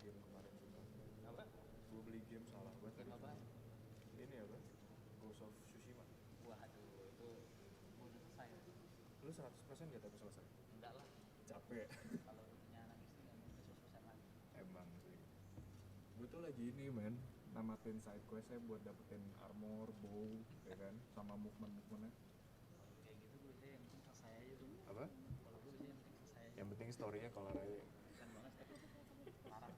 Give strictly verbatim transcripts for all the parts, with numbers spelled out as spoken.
Game kemarin, sumpah. Apa? Gue beli game salah banget. Game apa? Ini apa? Ghost of Tsushima. Waduh, itu gue udah selesai. Lu seratus persen gak tapi selesai? Enggak lah. Capek. Kalau punya anak istri, nggak mungkin seratus persen lagi. Emang sih. Gue tuh lagi ini, men, namatin side quest-nya buat dapetin armor, bow, ya kan, sama movement-movementnya. Kayak gitu gue sih, yang penting selesai aja tuh. Apa? Kalau gue sih, yang penting selesai aja. Yang penting story-nya kelar aja. Keren banget, tapi parah.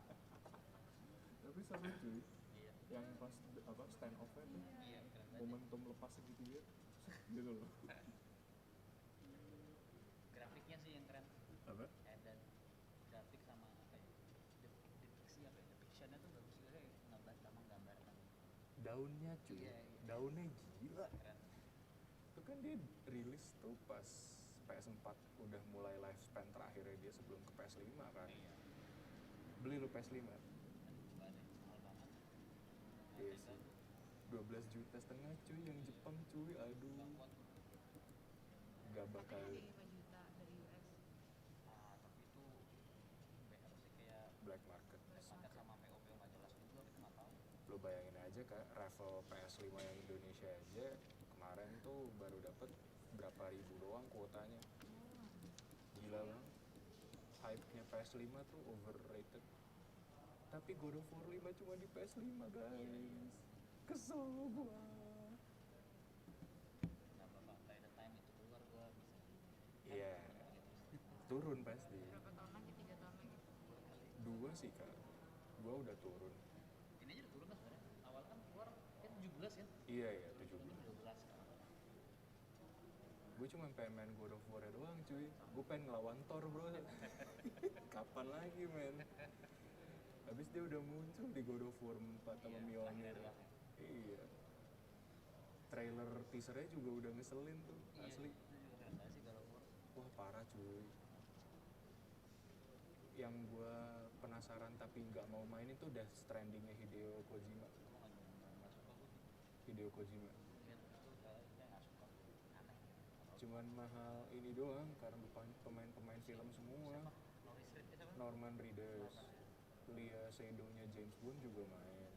Tapi seru, cuy. Iya. Yang pas, apa, stand off-nya tuh. Iya, keren banget. Momentum lepas segitiga. Gitu loh. Grafiknya sih yang keren. Apa? Eh, dan grafik sama apa ya? Dep-, depiksi apa ya? Depiction-nya tuh bagus juga sih, ngebat sama gambar kan. Daunnya, cuy. Iya, iya. Daunnya gila. Keren. Itu kan dia rilis tuh pas P S empat udah mulai lifespan terakhirnya dia sebelum ke P S lima kan. Iya. Beli lu P S lima? Aduh, coba deh, mahal banget. Iya sih. Dua belas juta setengah, cuy, yang Jepang, cuy. Aduh. Nggak kuat. Nggak bakal. Katanya ada lima juta dari U S. Ah, tapi itu be-, apa sih, kayak black market. Black market sama P O P nggak jelas juga, kita nggak tahu. Lu bayangin aja, Kak, raffle P S lima yang Indonesia aja kemarin tuh baru dapet berapa ribu doang kuotanya. Gila banget. Hype-nya P S lima tuh overrated. Tapi God of War lima cuma di P S lima, guys. Kesel gua. Nggak apa-apa, by the time itu keluar gua bisa. Iya. Turun pasti. Berapa tahun lagi? Tiga tahun lagi. Dua sih, Kak. Dua udah turun. Ini aja udah turun kan sebenarnya. Awal kan keluar kan tujuh belas kan? Iya, iya, tujuh belas. Ini dua belas sekarang. Gue cuma pengen main God of War doang, cuy. Gue pengen ngelawan Thor, bro. Kapan lagi, men? Habis dia udah muncul di God of War empat sama Mjolnir. Iya, terakhir lah. Iya. Trailer teasernya juga udah ngeselin tuh, asli. Iya, itu juga keren banget sih God of War. Wah, parah, cuy. Yang gua penasaran tapi nggak mau mainin tuh Death Stranding-nya Hideo Kojima. Gua nggak, nggak suka gua sih. Hideo Kojima. Iya, itu udah, udah nggak suka gua. Aneh. Cuman mahal ini doang karena pemain-pemain film semua. Siapa? Norman Reedus ya, siapa? Norman Reedus. Norman Reedus. Léa Seydoux-nya James Bond juga main.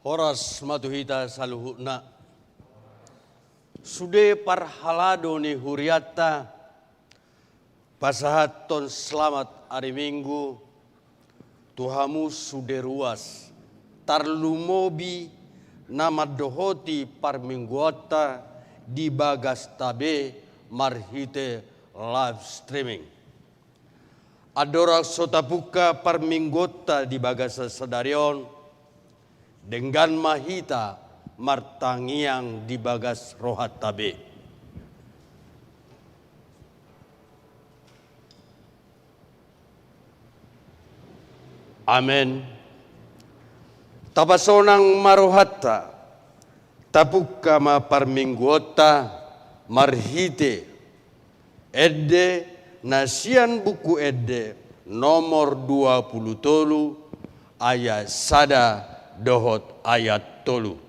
Horas ma tu hita saluhutna. Sude parhalado ni hurianta, pasahathon selamat ari Minggu tu hamu sude ruas, tarlumobi na mandohoti parmingguonta di bagasta be marhite live streaming. Andorang so tapungka parmingguonta di bagasan sadari on, denggan ma hita martangiang di bagas rohanta be. Amen. Tapasonang ma rohanta, tapungka ma parmingguonta marhite ende na sian Buku Ende nomor dua pulu tolu, ayat sada dohot ayat tolu.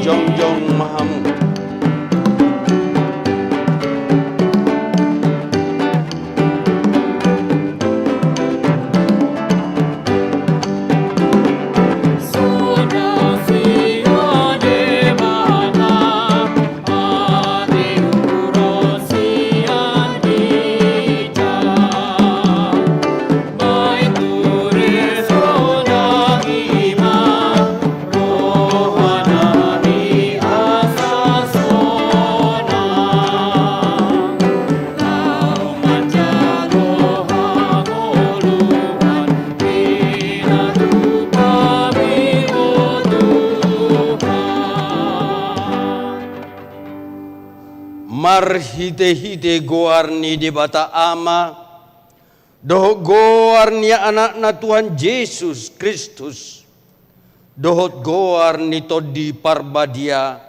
Jongjong ma hamu. Marhitehite goar ni Debata Ama, dohot goar ni Anakna Tuhan Jesus Kristus, dohot goar ni Tondi Parbadia,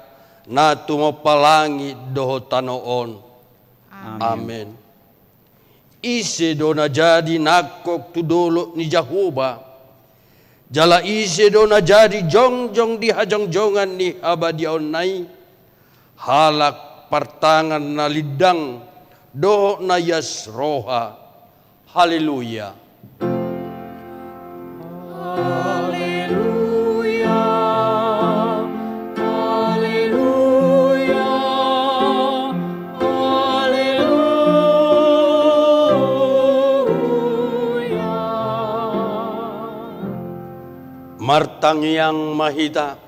na tumompa langit dohot tano on. Amen. Amen. Ise do na jadi nangkok tu dolok ni Jahowa, jala ise do na jadi jongjong di hajongjongan ni habadiaonna i? Halak partangan na lindang dohot na ias roha. Haleluya. Haleluya. Haleluya. Haleluya. Martangiang ma hita.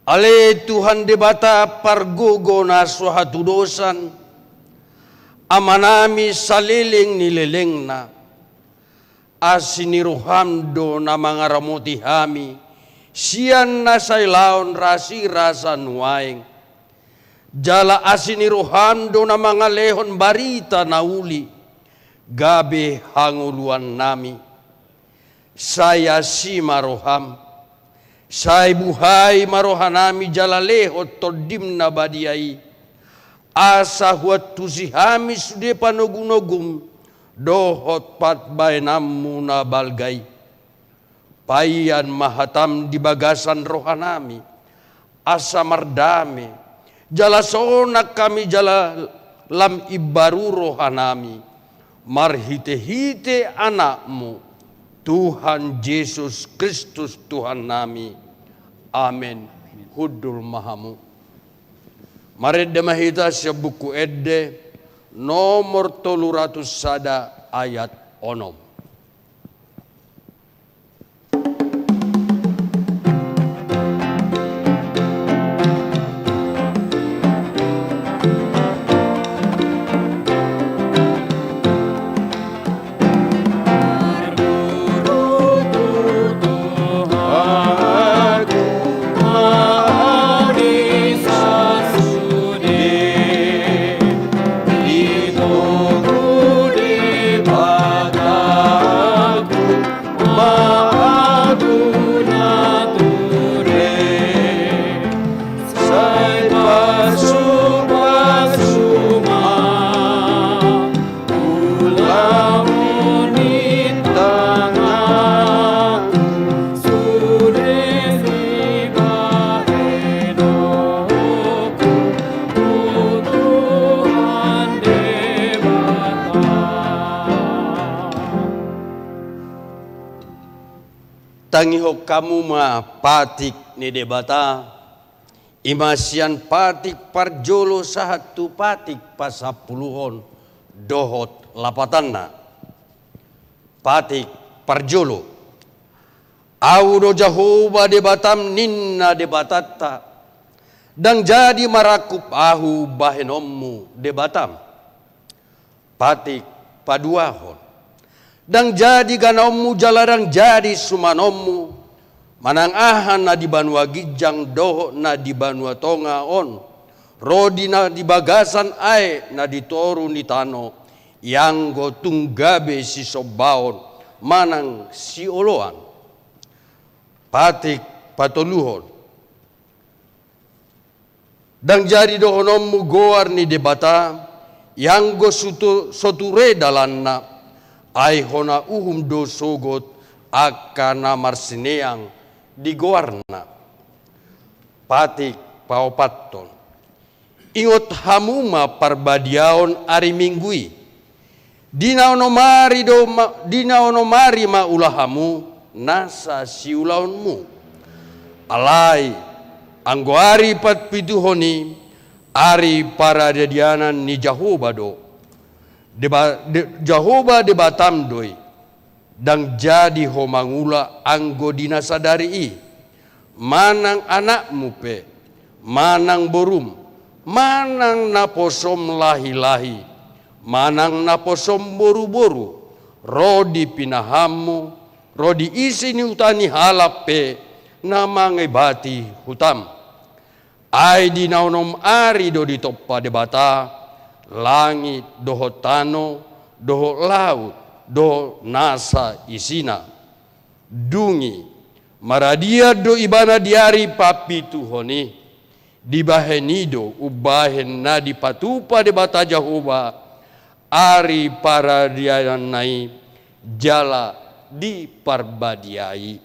Ale Tuhan Debata pargogo na so hatudosan, Amanami saleleng ni lelengna, asi ni roham do na mangaramoti hami sian na sailaon rasirasa nuaeng. Jala asi ni roham do na mangalehon barita na uli gabe hangoluannami. Sai asi ma roham, sai buhai ma rohanami jala lehon Tondim na badia i, asa huantusi hami sude panogunogum dohot pambahenanmu na balga i. Paihon ma hatam di bagasan rohanami, asa mardame, jala sonang hami jala lam imbaru rohanami, marhitehite Anakmu, Tuhan Jesus Kristus Tuhannami. Amen. Hundul ma hamu. Marende ma hita sian Buku Ende nomor tolu ratus sada ayat onom. Tangihon hamu ma patik ni Debata, i ma sian patik parjolo sahat tu patik pasampuluhon dohot lapatanna. Patik parjolo. Ahu do Jahowa Debatam, ninna Debatanta, ndang jadi marangkup Ahu bahenonmu Debatam. Patik paduahon. Ndang jadi ganaonmu jala ndang jadi sumanonmu, manang aha na di banua ginjang dohot na di banua tonga on, ro di na di bagasan aek na di toru ni tano, ianggo tung gabe sisombaon manang sioloan. Patik patoluhon. Ndang jadi dohononmu goar ni Debata, ianggo sutu-, so ture dalanna, ai hona uhum do sogot angka na marsineang di goarna. Patik paopathon. Ingot hamu ma parbadiaon ari Minggu i. Di na onom ari do ma, di na onom ari ma ula hamu nasa siulaonmu. Alai, anggo ari patpituhon i, ari paradianan ni Jahowa do. Deba-, de-, Jahowa Debatam do i. Ndang jadi ho mangula anggo di na sadari i, manang anakmu pe, manang borum, manang naposom lahilahi, manang naposom boruboru, ro di pinahanmu, ro di isi ni huta ni halak pe na mangebati hutam. Ai di na onom ari do ditompa Debata langit dohot tano, dohot laut, dohot nasa isina. Dung i, maradian do ibana di ari papituhon i, dibahen i do umbahen na dipatupa Debata Jahowa ari paradiananna i jala diparbadiai.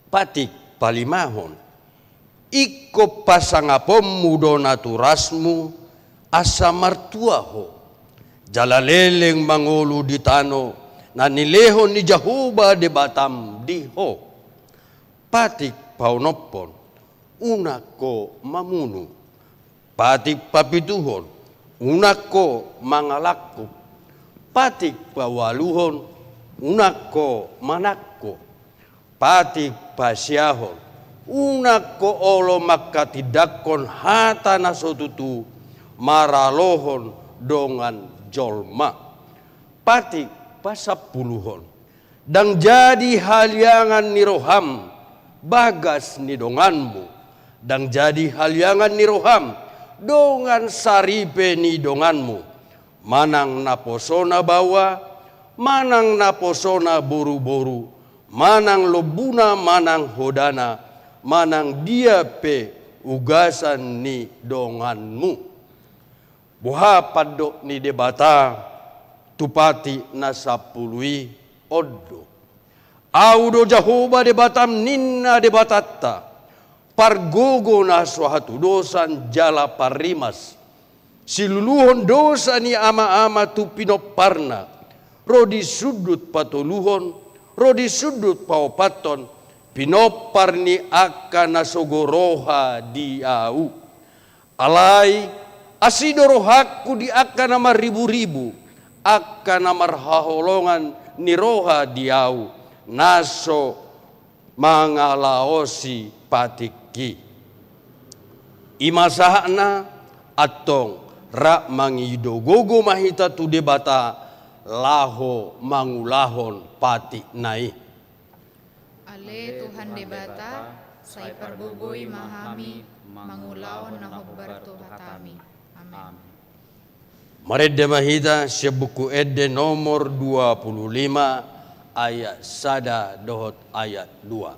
Patik palimahon. Ingkon pasangaponmu do naturasmu asa martua ho, jala leleng mangolu di tano na nilehon ni Jahowa Debatam di ho. Patik paonomhon. Unang ho mamunu. Patik papituhon, unang ho mangalangkup. Patik paualuhon, unang ho manangko. Patik pasiahon, unang ho olo manghatindanghon hata na so tutu maralohon dongan jolma. Patik pasampuluhon. Ndang jadi haliangan ni roham bagas ni donganmu, ndang jadi haliangan ni roham dongan saripe ni donganmu, manang naposona baoa, manang naposona boruboru, manang lombuna, manang hodana, manang dia pe ugasan ni donganmu. Boha pandok ni Debata tu patik na sampulu i? On do: Ahu do Jahowa Debatam, ninna Debatanta, pargogo na so hatudosan jala parrimas. Siluluhon dosa ni amaama tu pinomparna, ro di sundut patoluhon, ro di sundut paopathon, pinompar ni angka na sogo roha di Ahu. Alai, asi do rohangku di angka na marriburibu, angka na marhaholongan ni roha di Ahu, na so mangalaosi patikki. I ma sahatna, antong rap mangido gogo ma hita tu Debata laho mangulahon patikna i. Ale Tuhan Debata, sai pargogoi ma hami mangulahon na hombar tu hatami. Amen. Marende ma hita sian Buku Ende nomor dua puluh lima, ayat sada dohot ayat dua.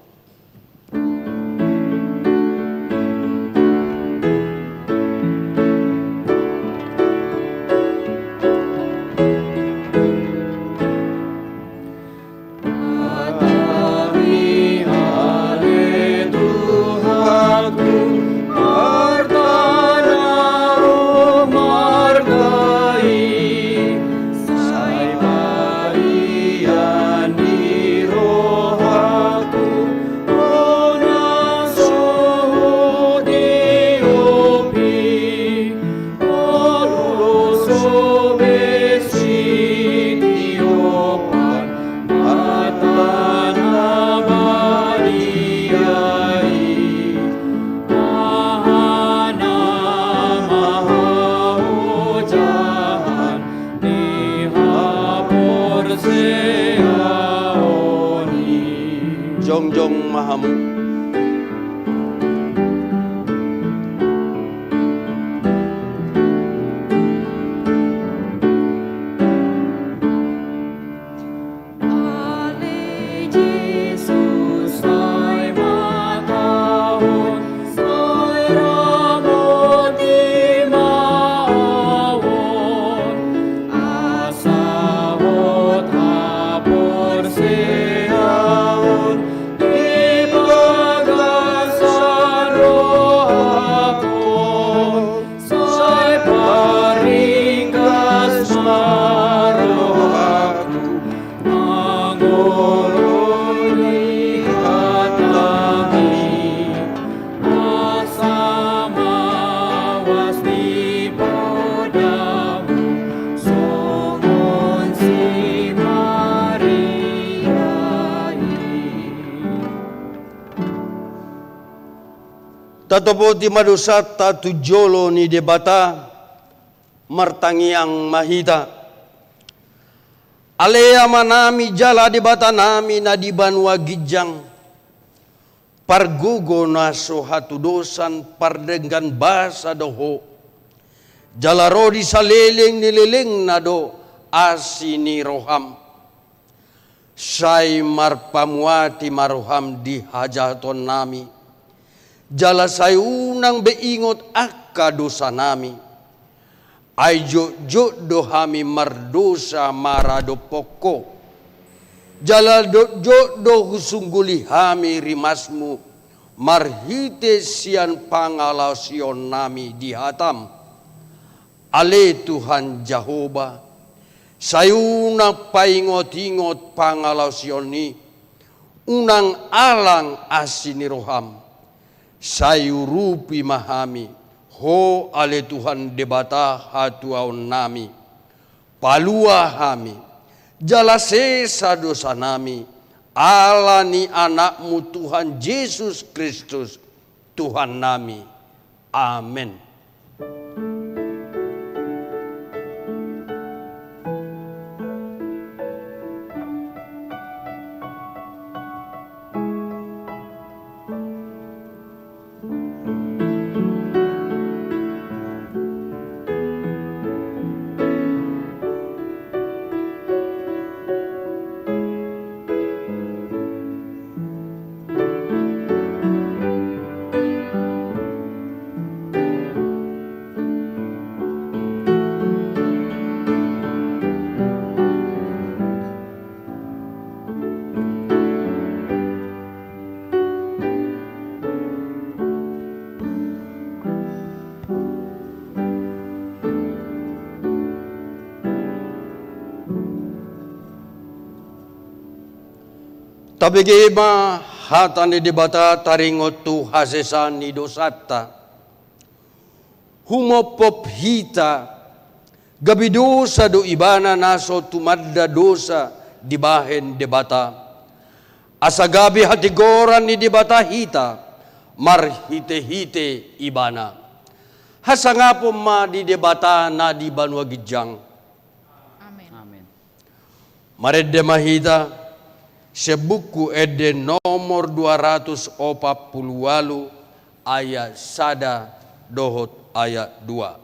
Jongjong ma hamu. Ale Jesus, sai ma taon, sai ramoti ma ahu on, asa hot haporseaon di bagasan rohangku, sai paringgas ma rohangku mangolu ni hatami, asa mawas di podamu songon si Maria i. Tatopoti ma dosanta tu jolo ni Debata. Martangiang ma hita. Ale Amanami jala Debatanami na di banua ginjang, pargogo na so hatudosan, pardenggan basa do Ho, jala ro di saleleng ni lelengna do asi ni roham. Sai marpamuati ma roham di hajahatonnami, jala sai unang be ingot angka dosanami. Ai jotjot do hami mardosa maradophon Ho, jala jotjot do husungguli hami rimasmu marhite sian pangalaosionnami di hatam. Ale Tuhan Jahowa, sai unang paingotingot pangalaosion i, unang alang asi ni roham. Sai urupi ma hami Ho, ale Tuhan Debata hatuaonnami. Palua hami, jala sesa dosanami, ala ni Anakmu Tuhan Jesus Kristus, Tuhannami. Amen. Tabege ma hata ni Debata taringot tu hasesaan ni dosanta. Humophop hita, gabe dosa do ibana na so tumanda dosa dibahen Debata, asa gabe hatigoran ni Debata hita marhitehite ibana. Hasangapon ma di Debata na di banua ginjang. Amen. Amen. Marende ma hita sian Buku Ende nomor dua ratus opat pulu ualu, ayat sada dohot ayat dua.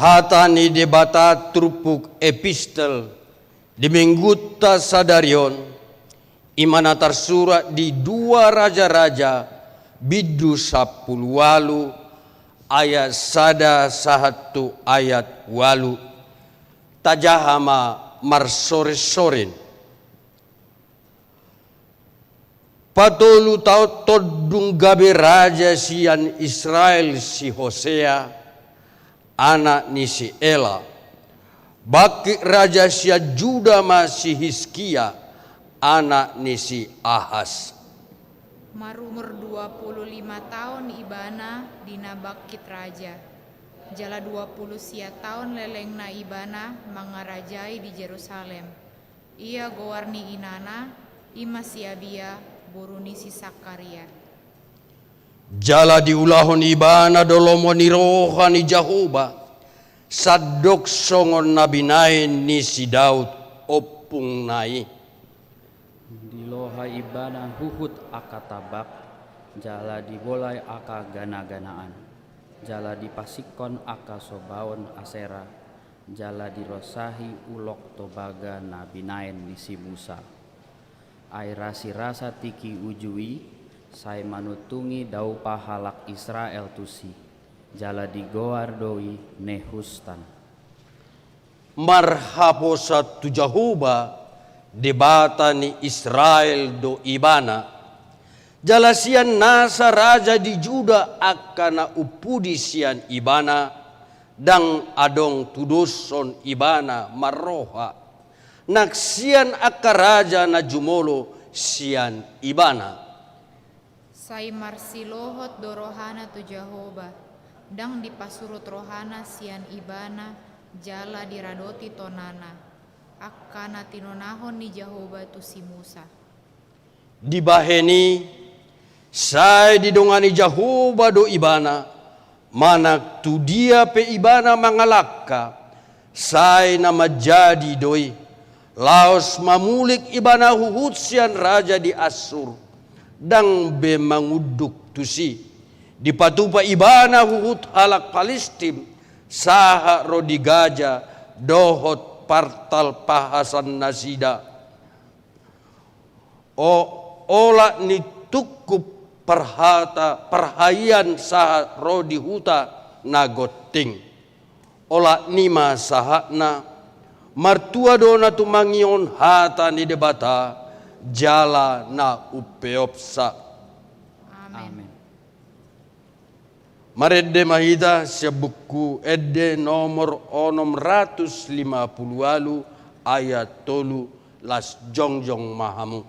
Hata ni Debata turpuk epistel di Minggunta sadari on, i ma na tarsurat di dua Raja-raja, bindu sampulu ualu, ayat sada sahat tu ayat ualu. Tajaha ma marsorensoren. Patolu taon tondung gabe raja sian Israel si Hosea, anak ni si Ela. Bangkit raja sian Juda ma si Hiskia, anak ni si Ahas. Marumur dua pulu lima taon ibana di na bangkit raja. Jala dua pulu sia taon lelengna ibana mangarajai di Jerusalem. Ia goar ni inana, i ma si Abia, boru ni si Sakaria. Jala diulahon ibana do lomo ni roha ni Jahowa, sandok songon na binahen ni si Daud ompungna i. Diloha ibana huhut angka tambak, jala dibolai angka ganaganaan, jala dipasingkon angka sombaon Asera, jala dironsahi ulok tobaga na binahen ni si Musa. Ai rasirasa tingki uju i, sai manuntungi daupa halak Israel tusi, jala digoar do i Nehustan. Marhaposan tu Jahowa, Debata ni Israel do ibana. Jala sian nasa raja di Juda angka na umpudi sian ibana, ndang adong tudoshon ibana marroha, nang sian angka raja na jumolo sian ibana. Sai marsilohot do rohana tu Jahowa, ndang dipasuhut rohana sian ibana, jala diradoti tonana, angka na tinonahon ni Jahowa tu si Musa. Dibahen i, sai didongani Jahowa do ibana, manang tu dia pe ibana mangalangka, sai na manjadi do i. Laos mamulik ibana huhut sian raja di Assur, ndang be mangunduk tusi. Dipatupa ibana huhut halak Palistim, sahat ro di Gaza, dohot partalpahasannasida. O, olat ni tungkup parhata, parhaian sahat ro di huta na gonting. Olat ni ma sahatna, martua do na tumangihon hata ni Debata, jala na umpeopsa. Amen. Amen. Marende ma hita sian Buku Ende nomor onom ratus lima pulu ualu, ayat tolu, las jongjong ma hamu.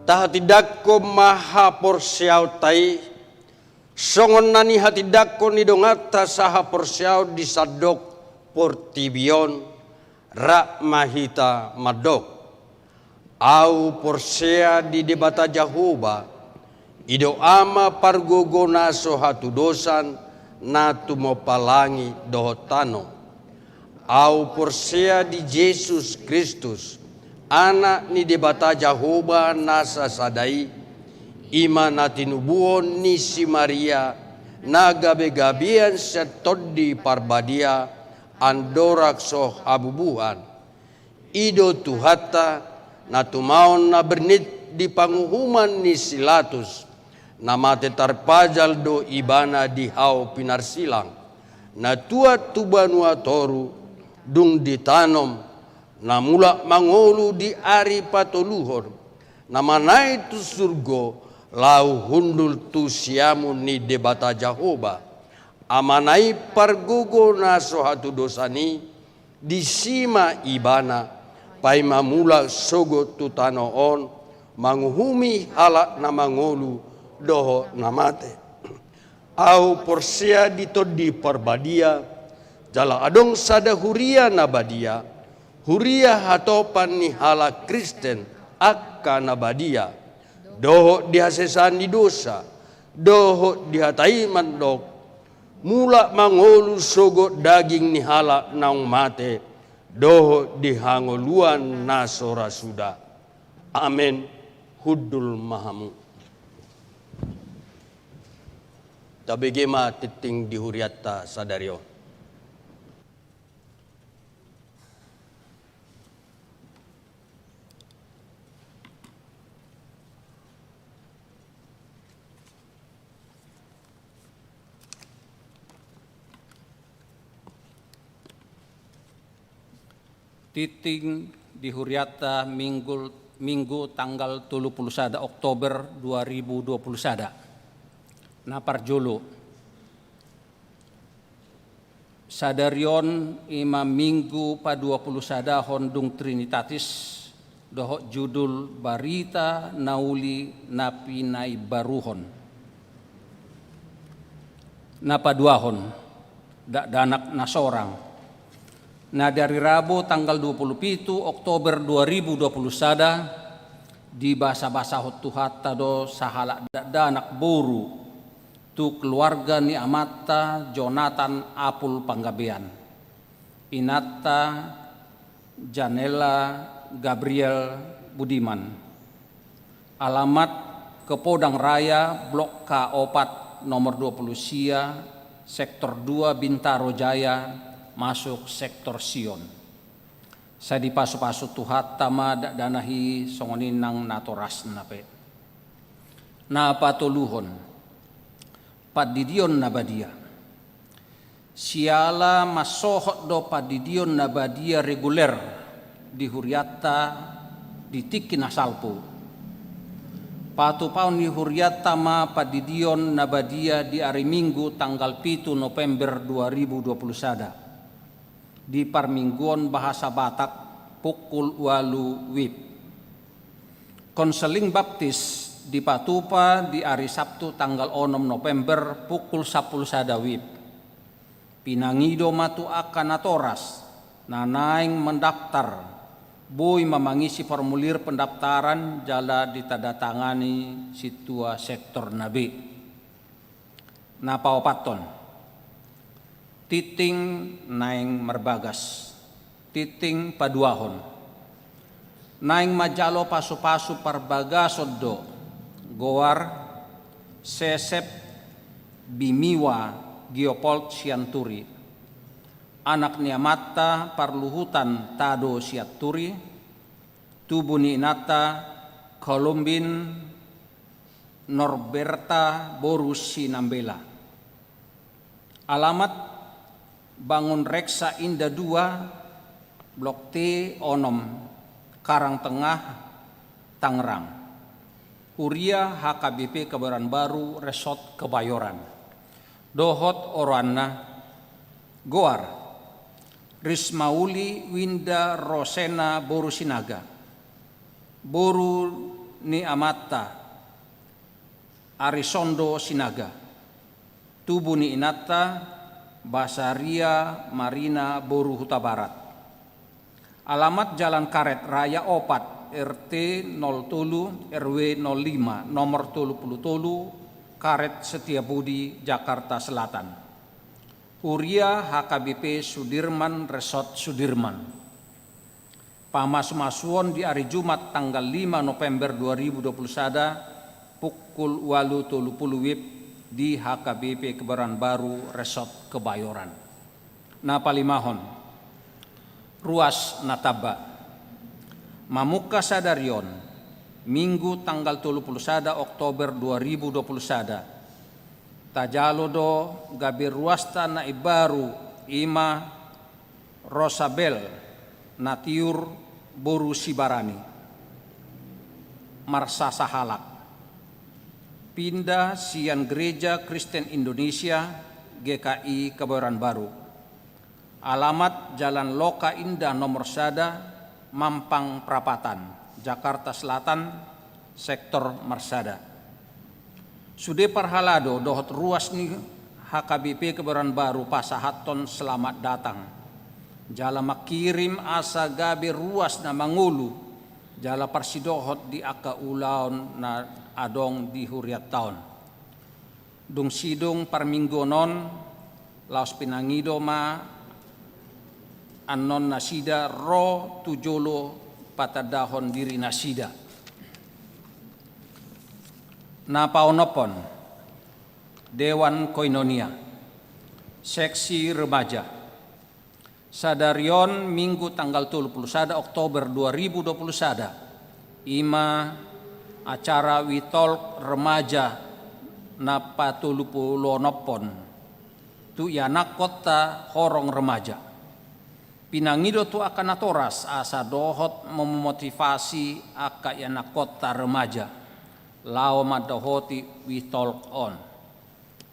Tahatindangkon ma haporseaonta i, songon na nihatindangkon ni donganta sahaporseaon di sandok portibi on, rap ma hita mandok. Ahu porsea di Debata Jahowa, i do Ama pargogo na so hatudosan, na tumompa langit dohot tano. Ahu porsea di Jesus Kristus, Anak ni Debata Jahowa na sasada i, i ma na tinubuhon ni si Maria, na gabegabean sian Tondi Parbadia, andorang so habubuhan. I do Tuhanta, na tumaon na bernit di panguhuman ni si Latus, na mate tarpajal do ibana di hau pinarsilang, na tuat tu banua toru, dung ditanom, na mulak mangolu di ari patoluhon, na manaek tu surgo, laho hundul tu siamun ni Debata Jahowa, Amana i pargogo na so hatudosan i, disi ma ibana, paima mulak sogot tu tano on, manguhumi halak na mangolu dohot na mate. Ahu porsea di Tondi Parbadia, jala adong sada huria na badia, huria hatopan ni halak Kristen, angka na badia, dohot di hasesaan ni dosa, dohot di hata i mandok, mulak mangolu sogot daging ni halak naung mate, dohot di hangoluan na so ra suda. Amen. Hundul ma hamu. Tabege ma tingting di hurianta sadari on. Tingting di hurianta Minggu, Minggu tanggal tolu pulu sada Oktober dua ribu dua pulu sada. Na parjolo. Sadari on i ma Minggu paduapulusadahon dung Trinitatis, dohot judul Barita na Uli na Pinaimbaruhon. Na paduahon, dakdanak na sorang. Na di ari Rabu tanggal dua pulu pitu Oktober dua ribu dua pulu sada, dibasabasahon Tuhanta do sahalak dakdanak boru tu keluarga ni amanta Jonathan Apul Panggabean, inanta Janella Gabriel Budiman. Alamat Kepodang Raya, Blok K opat, nomor dua pulu sia, Sektor dua, Bintaro Jaya, masuk Sektor Sion. Sai dipasupasu Tuhanta ma dakdanak i songon i nang natorasna pe. Na patoluhon, pandidion na badia. Siala mansohot do pandidion na badia reguler di hurianta di tingki na salpu, patupaon ni hurianta ma pandidion na badia di ari Minggu tanggal pitu November dua ribu dua pulu sada, di parmingguon bahasa Batak pukul ualu wib. Konseling baptis dipatupa di ari Sabtu tanggal onom November pukul sampulu sada wib. Pinangido ma tu angka natoras na naeng mendaftar, boi ma mangisi formulir pendaftaran jala ditandatangani sintua sektor na be. Na paopathon, tingting naeng marbagas. Tingting paduahon, naeng manjalo pasupasu parbagason do goar Sesep Bimiwa Geopold Sianturi, anak ni amanta Parluhutan Tado Sianturi, tubu ni inanta Kolombin Norberta boru Sinambela. Alamat Bangun Reksa Indah dua, Blok T onom, Karang Tengah, Tangerang. Huria H K B P Kebayoran Baru, Resort Kebayoran. Dohot oroanna, goar Rismauli Winda Rosena boru Sinaga, boru ni amanta Arisondo Sinaga, tubu ni inanta Basaria Marina boru Hutabarat. Alamat Jalan Karet Raya opat, R T nol tolu, R W nol lima, nomor tolu pulu tolu, Karet Setiabudi, Jakarta Selatan. Huria H K B P Sudirman, Resort Sudirman. Pamasumasuon di ari Jumat tanggal lima November dua ribu dua puluh sada, pukul ualu tolu pulu wib di H K B P Kebayoran Baru, Resort Kebayoran. Na palimahon, ruas na tamba. Mamungka sadari on, Minggu tanggal tolu pulu sada Oktober dua ribu dua puluh sada, Tajalo do gabe ruasta na imbaru, i ma Rosabel Natiur boru Sibarani, marsasahalak, pinda sian Gereja Kristen Indonesia, G K I, Kebayoran Baru. Alamat: Jalan Loka Indah nomor sada, Mampang Prapatan, Jakarta Selatan, sektor Marsada. Sude parhalado dohot ruas ni H K B P Kebayoran Baru pasahathon selamat datang, jala mangkirim asa gabe ruas na mangolu jala parsidohot di angka ulaon na adong di hurianta on. Dung sidung parmingguon on, laos pinangido ma annon nasida ro tu jolo patandahon dirinasida. Na paonomhon: Dewan Koinonia, seksi remaja. Sadari on, Minggu tanggal tolu pulu sada Oktober dua ribu dua pulu sada, i ma acara We Talk Remaja na patolu pulu onomhon tu ianakkonta horong remaja. Pinangido tu angka natoras asa dohot memotivasi angka ianakkonta remaja laho mandohoti We Talk on.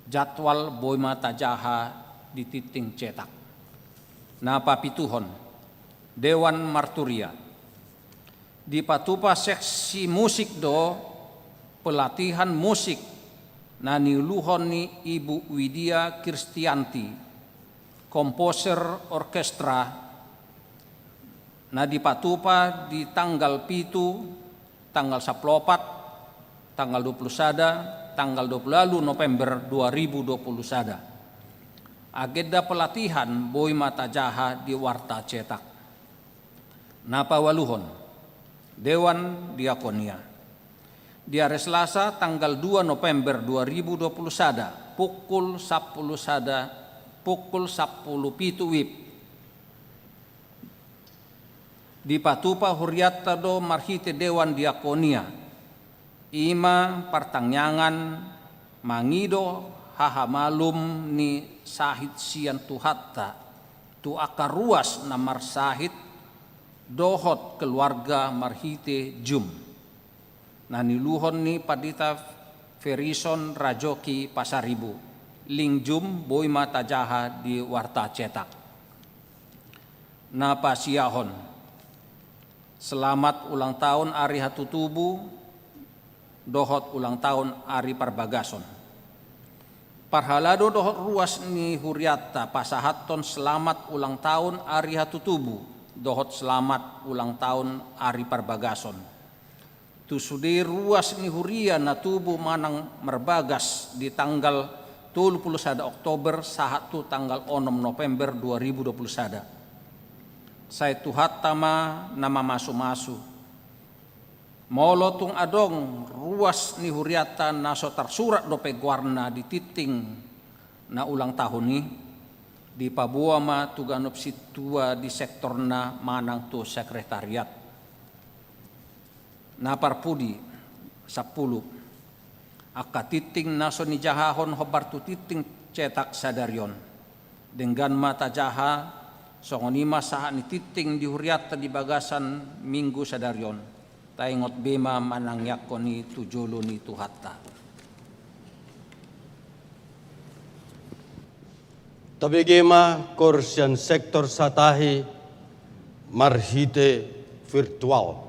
Jadwal boi ma tajaha di tingting cetak. Na papituhon: Dewan Marturia. Dipatupa seksi musik do pelatihan musik na niuluhon ni Ibu Widya Kristianti, komposer orkestra, na dipatupa di tanggal pitu, tanggal sampulu opat, tanggal dua pulu sada, tanggal dua pulu ualu November dua ribu dua pulu sada. Agenda pelatihan boi ma tajaha di warta cetak. Na paualuhon: Dewan Diakonia. Di ari Selasa tanggal dua November dua ribu dua pulu sada, pukul sampulu sada, pukul sampulu pitu WIB, dipatupa hurianta do marhite Dewan Diakonia, i ma partangiangan mangido hahamalum ni sahit sian Tuhanta tu angka ruas na marsahit dohot keluarga marhite Zoom, na niuluhon ni Pandita Ferison Rajoki Pasaribu. Link Zoom boi ma tajaha di warta cetak. Na pasiahon: Selamat ulang tahun ari hatutubu dohot ulang tahun ari parbagason. Parhalado dohot ruas ni hurianta pasahathon selamat ulang tahun ari hatutubu dohot selamat ulang tahun ari parbagason tu sude ruas ni huria na tubu manang marbagas di tanggal tolu pulu sada Oktober sahat tu tanggal onom November dua ribu dua pulu sada. Sai Tuhanta ma na mamasumasu. Molo tung adong ruas ni hurianta na so tarsurat dope goarna di tingting na ulang tahun i, dipaboa ma tu ganup sintua di sektorna manang tu sekretariat. Na parpudi, sampulu. Angka tingting na so nijahahon hombar tu tingting cetak sadari on, denggan ma tajaha, songon i ma sahat ni tingting di hurianta di bagasan minggu sadari on. Taingot be ma manangiangkon i tu jolo ni Tuhanta. Tabege ma koor sian sektor Satahi marhite virtual.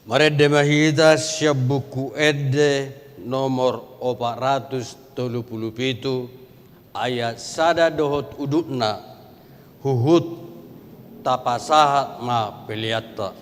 Marende ma hita sian Buku Ende nomor opat ratus tolu pulu pitu, ayat sada dohot udutna, huhut tapasahat ma peleanta.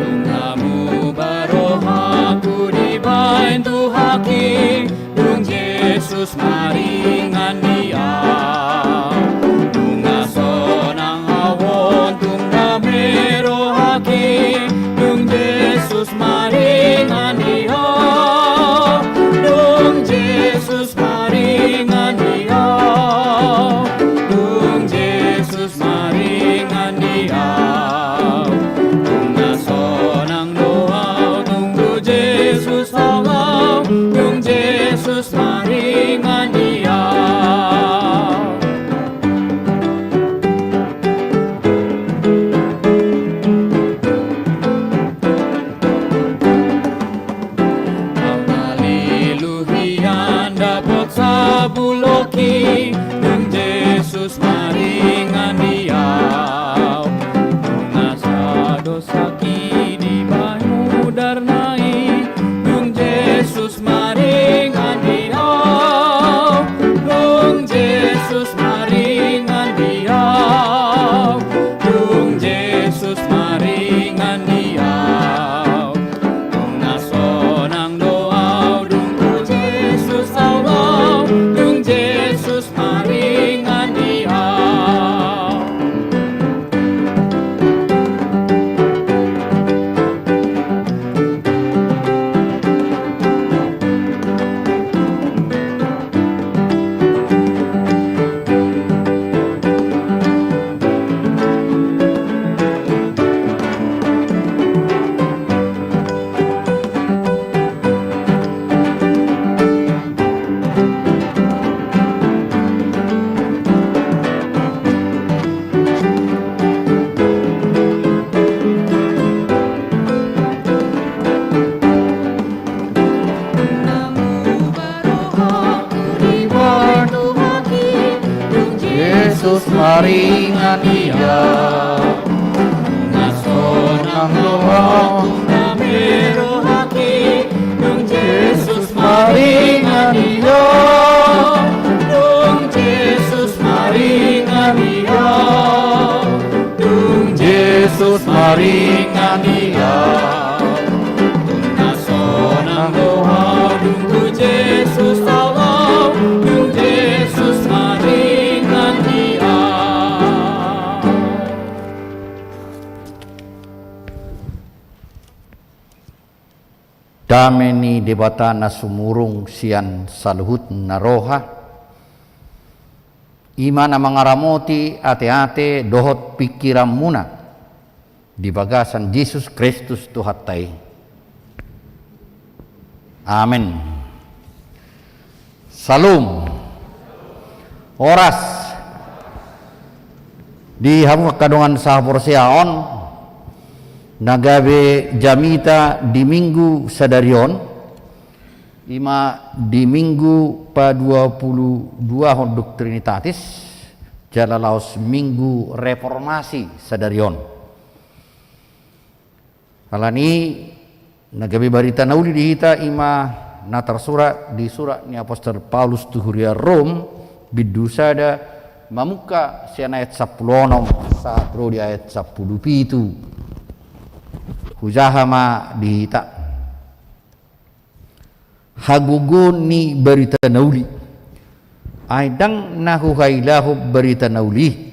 Nunga muba rohangku dibahen Tuhanki, dung Jesus maringan di ahu. Nunga sonang ahu on tung dame rohangki, dung Jesus maringan di ahu. Dung Jesus maringan di ahu. Dung Jesus maringan di ahu. Nunga sonang do ahu tung Jesus, tung Jesus maringan di ahu. Ahu na lilu hian dapot sabulokhi, dung Jesus maringan di ahu. Nunga sada dosangki dibahen mudarna i, dung Jesus maringan di ahu. Dung Jesus maringan di ahu. Dung Jesus maringan di ahu. Nunga sonang do ahu dung tu Jesus ahu laho, dung Jesus maringan di ahu. Jesus maringan di ahu. Nunga sonang do ahu tung dame rohangki, dung Jesus maringan di ahu. Dung Jesus maringan di ahu. Dung Jesus maringan di ahu. Nunga sonang do ahu dung tu Jesus ahu laho, dung Jesus maringan di ahu. Dame ni Debata na sumurung sian saluhut na roha, i ma na mangaramoti ateate dohot pingkiranmuna di bagasan Jesus Kristus Tuhanta i. Amen. Syalom. Horas. Di hamu angka dongan sahaporseaon, na gabe jamita di Minggu sadari on, i ma di Minggu paduapuluduahon dung Trinitatis, jala laos Minggu Reformasi sadari on. Alani na gabe barita na uli di hita i ma na tarsurat di surat ni apostel Paulus tu huria Rom, bindu sada, mamungka sian ayat sampulu onom sahat ro di ayat sampulu pitu. Hujaha ma di hita. Hagogoon ni barita na uli. Ai ndang na huhailahon barita na uli.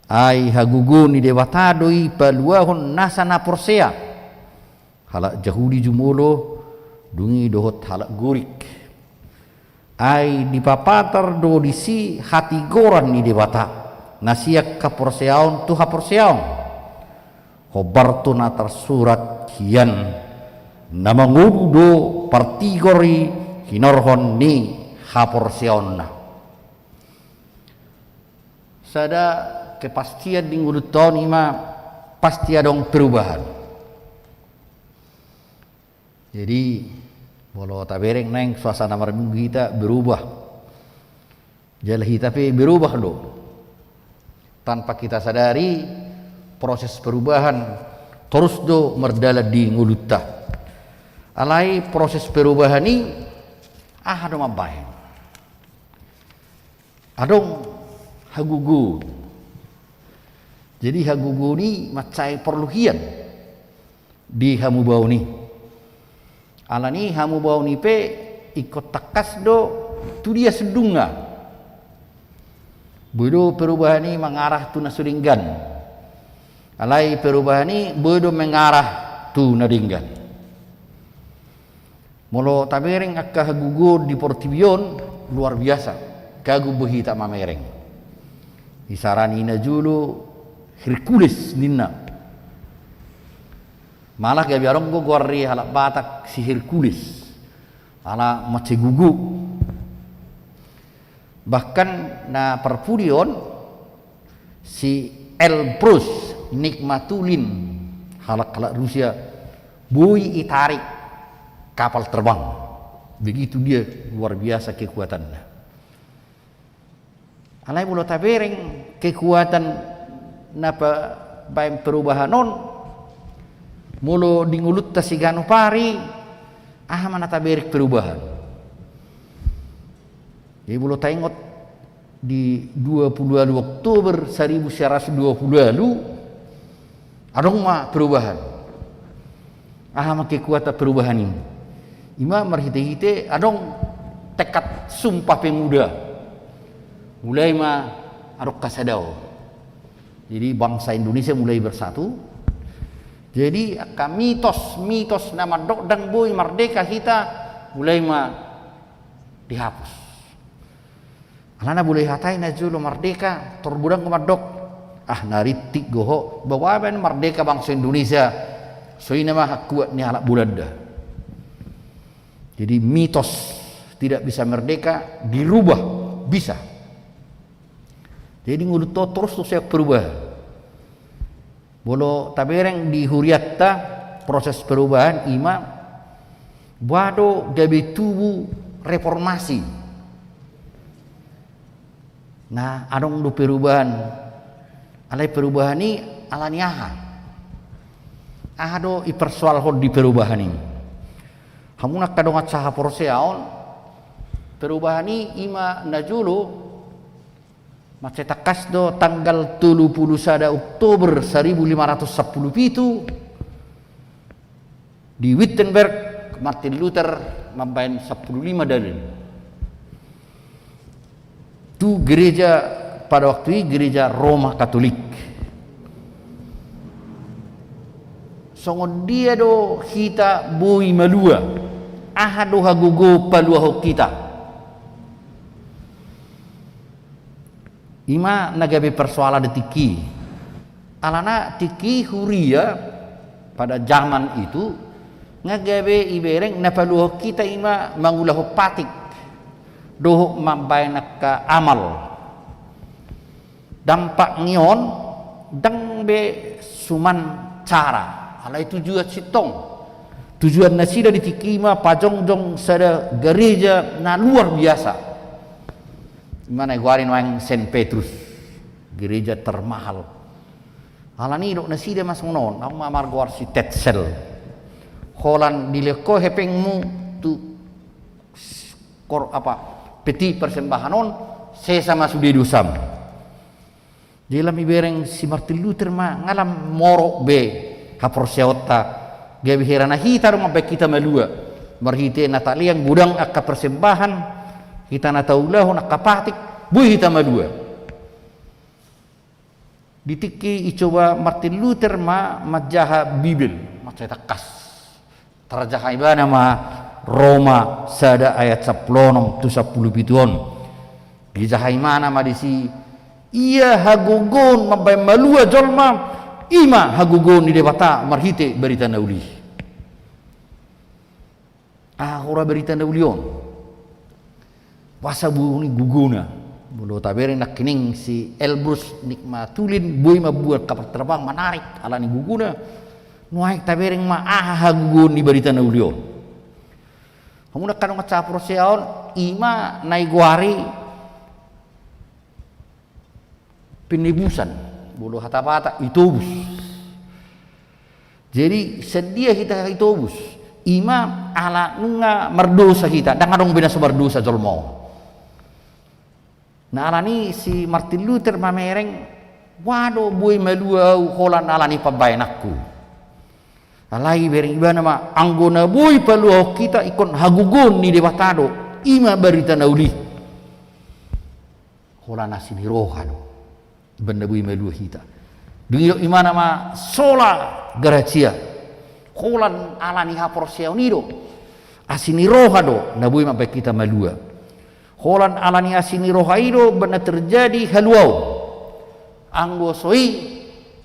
Ai hagogoon ni Debata do i paluahon nasa na porsea. Halak Jahudi jumolo, dung i dohot halak Gorik. Ai dipapatar do disi hatigoran ni Debata na sian haporseaon tu haporseaon. Hombar tu na tarsurat hian, na mangodu do partigor i hinorhon ni haporseaonna. Sada kepastian di ngolunta on i ma pasti adong perubahan. Jadi, molo tabereng naeng suasana marminggu hita berubah. Jala hita pe berubah do. Tanpa kita sadari, proses perubahan torus do mardalan di ngolunta. Alai proses perubahan i aha do mambahen? Adong hagogoon. Jadi hagogoon i mansai porlu hian di hamubaon i. Alani hamubaon i pe ingkon tangkas do tu dia sundungna. Boi do perubahan i mangarah tu na so denggan. Alai perubahan i boi do mengarah tu na denggan. Molo tabereng angka hagogoon di portibi on, luar biasa. Kagum do hita mamereng. Isarani najolo Hercules ninna. Malah gabe adong do goar ni halak Batak si Hercules. Ala mansai gogo. Bahkan na parpudi on si Elbrus Nigmatulin, halak-halak Rusia, boi itarik kapal terbang. Begitu dia luar biasa kekuatannya. Alai molo tabereng kekuatan na pabaen perubahan on, molo di ngolunta siganup ari, aha ma na tabereng perubahan? Jadi molo taingot di dua pulu ualu Oktober saribu sia ratus dua pulu ualu, adong ma perubahan. Aha ma kekuatan perubahan i? Ima marhite-hite adong tekad Sumpah Pemuda. Mulai ma adong hasadaon. Jadi bangsa Indonesia mulai bersatu. Jadi angka mitos-mitos na mandok ndang boi mardeka hita mulai ma dihapus. Alana molo dihatai najolo mardeka, tor godang do mandok, ah, na rintik do ho, boha baen mardeka bangso Indonesia, songon i nama hangkuat ni halak Bulanda. Jadi mitos tidak bisa merdeka dirubah bisa. Jadi ngolunta on torus do sian perubahan. Molo tabereng di hurianta proses perubahan ima boha do gabe tubu reformasi. Nah, adong do perubahan. Alai perubahan i alani aha? Aha do dipersoalhon di perubahan i? Hamu na angka dongan sahaporseaon, perubahan i ima najolo mansai tangkas do tanggal tolu pulu sada Oktober saribu lima ratus sampulu pitu di Wittenberg, Martin Luther mambaen sampulu lima dalil. Tu gereja pada waktu i gereja Roma Katolik. Songon dia do hita boi malua? Aha do hagogo paluahon hita? Ima na gabe persoalan di tingki i. Alana tingki i huria pada zaman itu nga gabe ibereng na paluahon hita ima mangulahon patik dohot mambaen angka amal. Dampak ni on ndang be suman cara, alai tujuan sintong. Tujuan nasida di tingki i ima pajongjong sada gareja na luar biasa. Ima na digoari nuaeng Saint Petrus, gereja termahal. Alani didok nasida ma songon on, adong ma margoar si Tetzel. Holan dilehon ho hepengmu tu kor apa, peti persembahan on, sesa ma sude dosam. Jadi lam ibereng si Martin Luther ma nga lam morok be haporseaonta, gabe hera na hita do mambaen hita malua. Marhite na talean godang angka persembahan, hita na taulahon angka patik, boi hita malua. Di tingki i icoba Martin Luther ma manjaha Bibel, mansai tangkas. Tarjaha ibana ma Roma sada ayat sampulu onom tu sampulu pitu on. Dijaha ibana ma disi, ia hagogoon mambaen malua jolma, ima hagogoon ni Debata marhite barita na uli. Aha hora barita na uli on? Boasa boi gogona? Molo tabereng nangkining si Elbrus Nigmatulin boi mambuat kapal terbang manarik alani gogona. Nuaeng tabereng ma aha hagogoon ni barita na uli on. Hamu angka dongan sahaporseaon, i ma na digoari penebusan, molo hata Batak, itobus. Jadi, sian dia hita itobus? I ma ala nunga mardosa hita, ndang adong be na so mardosa jolma on. Nah, alani i si Martin Luther mamereng, boha do boi malua ahu holan alani pambahenanku. Alai ibereng ibana ma, anggo na boi paluahon hita ingkon hagogoon ni Debata do, i ma barita na uli. Holan asi ni roha do, umbahen na boi malua hita. Dung i didok ibana ma sola gratia, holan alani haporseaon i do, asi ni roha do na boi mambahen hita malua. Holan alani asi ni roha i do umbahen na terjadi haluaon. Anggo so i,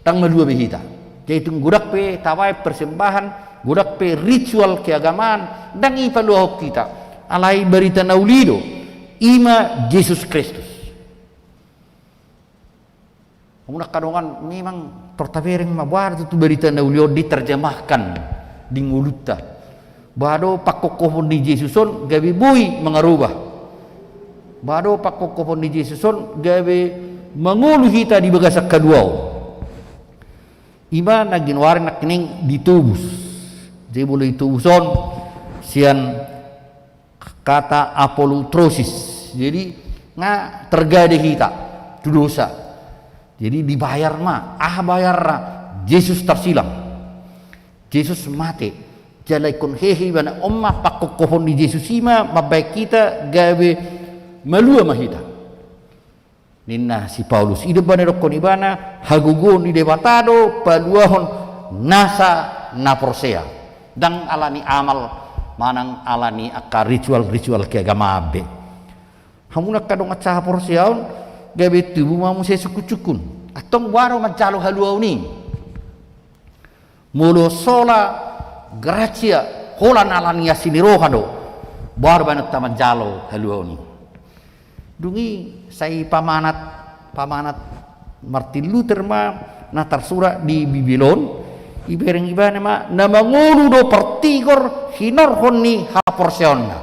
ndang malua be hita. Jadi tung godang pe tabahen persembahan, godang pe ritual keagamaan, ndang i paluahon hita. Alai barita na uli do, i ma Jesus Kristus. Hamu angka dongan, memang tor tabereng ma boha do tutu barita na uli on diterjemahkan di ngolunta. Boha do pangkophopon ni Jesus on gabe boi mangarubah? Boha do pangkophopon ni Jesus on gabe mangolu hita di bagasan haluaon? I ma na ginoari nangkining ditobus. Jadi molo ditobus on sian kata apolutrosis. Jadi, nga tergade hita tu dosa. Jadi, dibayar ma, aha bayarna? Jesus tarsilang. Jesus mate. Jala ingkon hehe ibana, on ma pangkophopon ni Jesus i ma mambahen hita gabe malua ma hita. Ninna si Paulus, i do umbahen na didokkon ibana, hagogoon ni Debata do paluahon nasa na porsea. Ndang alani amal, manang alani angka ritual-ritual keagamaan be. Hamu angka dongan sahaporseaon, gabe tubu ma muse sungkun-sungkun. Antong boha do manjalo haluaon i? Molo sola gratia, holan alani asi ni roha do, boha do baenonta manjalo haluaon i? Dung i sai pamanat, pamanat Martin Luther ma na tarsurat di Bibel on, ibereng ibana ma, na mangolu do partigor hinorhon ni haporseaonna.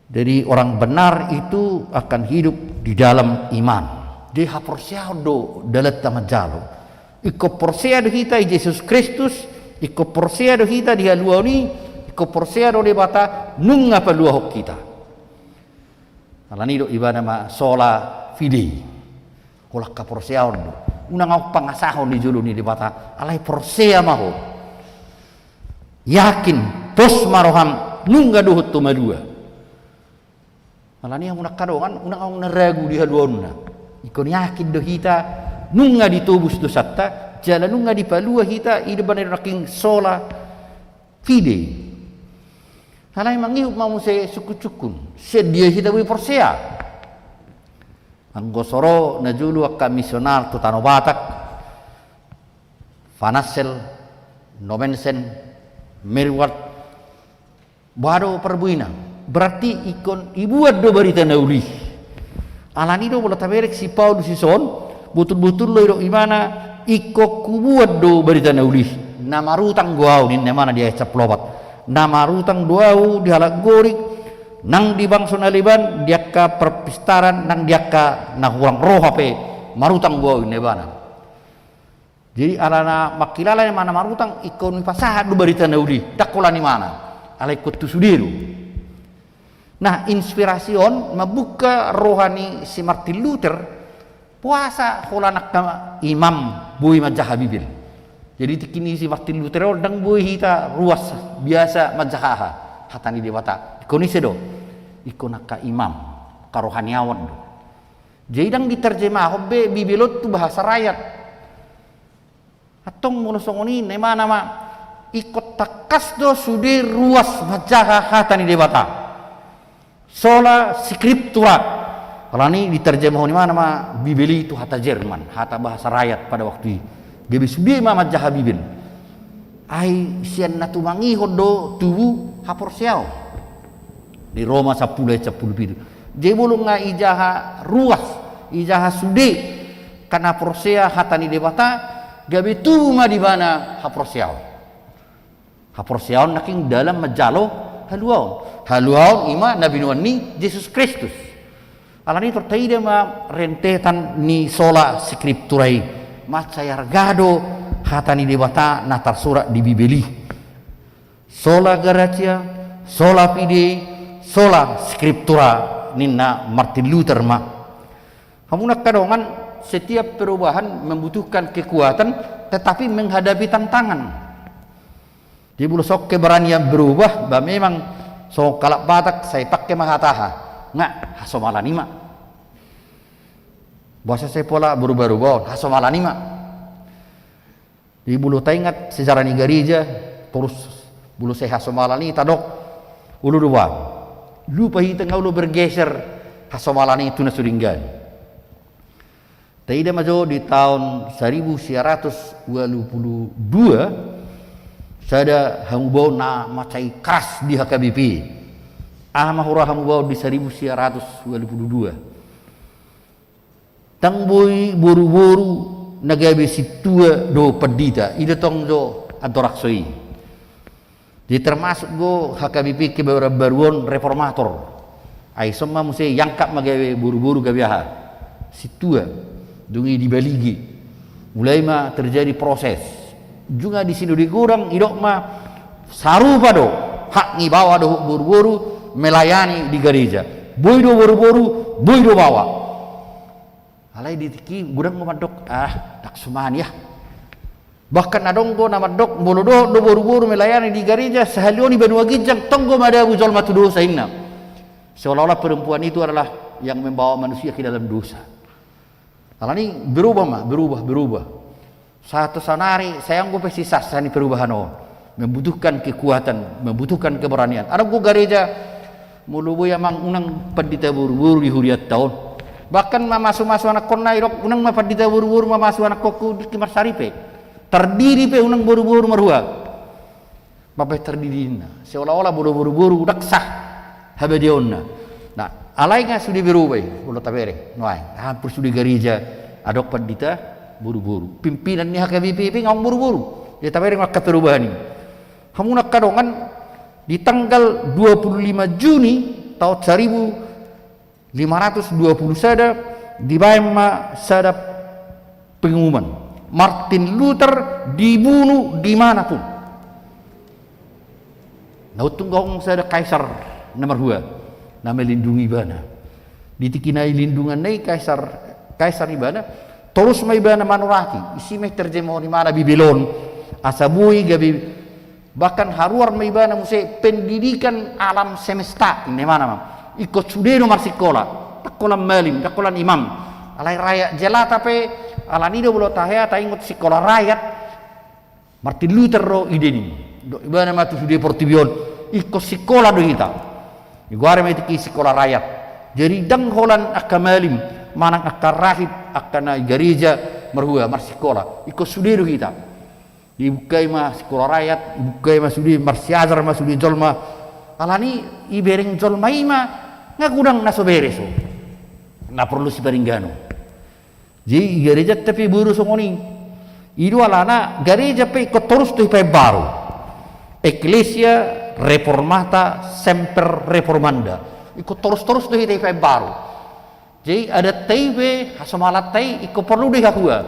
Jadi, orang benar itu akan hidup di dalam iman. Jadi, haporseaon do dalanta manjalo. Ingkon porsea do hita di Jesus Kristus, ingkon porsea do hita di haluaon i, ingkon porsea do Debata nunga paluahon hita. Alani i do ibana ma sola fide. Holan haporseaon do. Unang ahu pangasahon di jolo ni Debata, alai porsea ma ho. Yakin, pos ma roham, nunga dohot ho malua. Alani i hamu angka dongan, unang adong na ragu di haluaonna. Ingkon yakin do hita, nunga ditobus dosanta, jala nunga dipalua hita, i do umbahen na nangkin sola fide. Alai mangihut ma muse sungkun-sungkun, sian dia hita boi porsea? Anggo so ro najolo angka misional tu tano Batak, Van Assel, Nommensen, Meerwart, boha do parbuena? Berarti ingkon dibuat do barita na uli. Alani i do molo tabereng si Paulus dison, botul-botul do didok ibana, ingkon hubuat do barita na uli. Na marutang do ahu, ninna ibana di ayat sampulu opat. Na marutang do ahu di halak Gorik, nang di bangso na leban, di angka parpistaran, nang di angka na hurang roha pe, marutang do ahu, ninna ibana. Jadi, alana mangkilala ibana marutang, ingkon dipasahat do barita na uli, ndang holan ibana. Alai ingkon tu sude do. Nah, inspirasi on mambuka roha ni si Martin Luther, boasa holan angka imam boi manjaha Bibel. Jadi, tingki ni si Martin Luther on ndang boi hita ruas biasa manjaha aha, hata ni Debata. Ingkon ise do? Ingkon angka imam, angka rohaniawan do. Jadi, ndang diterjemahon be Bibel on tu bahasa rakyat. Antong molo songon i, ninna ibana ma, ingkon tangkas do sude ruas manjaha hata ni Debata. Sola scriptura. Alani i diterjemahon ibana ma Bibel i tu hata Jerman, hata bahasa rakyat pada waktu i. Gabe sude ma manjaha Bibel. Ai sian na tumangihon do tubu haporseaon. Di Roma sampulu ayat sampulu pitu. Jadi molo nga dijaha ruas, dijaha sude angka na porsea hata ni Debata, gabe tubu ma di ibana haporseaon. Haporseaon nangkin dalan manjalo haluaon. Haluaon i ma na binoan ni Jesus Kristus. Alani i tor taida ma rentetan ni sola scriptura i. Mansai arga do hata ni Debata na tarsurat di Bibel i. Sola gratia, sola fide, sola scriptura, ninna Martin Luther ma. Hamu na angka dongan, setiap perubahan membutuhkan kekuatan, tetapi menghadapi tantangan. Jadi molo songon keberanian berubah, ba memang songon halak Batak sai pangke ma hata aha, nga hasomalan i ma. Boasa sai pola berubah-rubah on, hasomalan i ma. Jadi molo taingat sejarah ni gareja, torus molo sai hasomalan i tadok, olo do ba, lupa hita nga olo bergeser hasomalan i tu na so denggan. Taida ma jo di taon saribu sia ratus ualu pulu dua, sada hamubaon na mansai keras di H K B P. Aha ma hurang hamubaon di saribu sia ratus ualu pulu dua? Ndang boi boru-boru na gabe sintua dohot pandita, i do tong jo antorakso i. Jadi termasuk do H K B P kebaruan baru on reformator. Ai songon ma muse iangkat ma gabe boru-boru gabe aha? Sintua. Dung i dibaligi. Mulai ma terjadi proses. Juga di Sinode Godang didok ma sarupa do hak ni baoa dohot boru-boru melayani di gareja. Boi do boru-boru, boi do baoa. Alai di tingki godang do mandok, ah, ndang suman i ah. Bahkan adong do na mandok, molo dohot do boru-boru melayani di gareja, sahali on di banua ginjang, tong do madabu jolma tu dosa, ninna. Seolah-olah perempuan itu adalah yang membawa manusia ke dalam dosa. Alani berubah ma, berubah, berubah. Sahat tu saonari, sai anggo pe sisa-sisa ni perubahan on. Membutuhkan kekuatan, membutuhkan keberanian. Adong do gareja, molo boi amang unang pandita boru-boru di hurianta on. Bahkan mamasu-masu anakkonna, didok unang ma pandita boru-boru mamasu anakkon tu tingki marsaripe. Tardidi pe unang boru-boru marhua. Mambahen tardidina. Seolah-olah molo boru-boru ndang sah habadiaonna. Nah, alai nga sude berubah i, molo tabereng. Nuaeng, hampir sude gareja adong pandita boru-boru. Pimpinan ni H K B P pe nga adong boru-boru. Jadi tabereng angka perubahan i. Hamu na angka dongan, di tanggal dua puluh lima Juni taon saribu lima ratus dua puluh sada, dibahen ma sada pengumuman. Martin Luther dibunuh di mana pun. Na untung adong sada kaisar na marhua, na melindungi ibana. Di tingki na dilindungina i kaisar, kaisar ibana, torus ma ibana manurati, disi ma terjemahon ibana Bibel on, asa boi gabe Bahkan haruar ma ibana muse pendidikan alam semesta, ninna ibana ma. Ingkon sude do marsikola, ndang holan malim, ndang holan imam. Alai rakyat jelata pe, alani do molo tahea taingot sikola rakyat. Martin Luther do idena i. Didok ibana ma tu sude portibi on, ingkon sikola do hita. Digoari ma i tingki sikola rakyat. Jadi ndang holan angka malim, manang angka rahib, angka na di gareja marhua, marsikola. Ingkon sude do hita. Dibuka i ma sikola rakyat, dibuka i ma sude, marsiajar ma sude jolma. Alani i, ibereng jolma i ma, nga godang na so beres on. Na porlu siparinggano. Jadi di garejanta pe boi do songon i. I do alana gareja pe ingkon torus do dipaimbaru. Ecclesia reformata semper reformanda. Ingkon torus-torus do hita dipaimbaru. Jadi adatta i pe, hasomalanta i, ingkon porlu do i hahua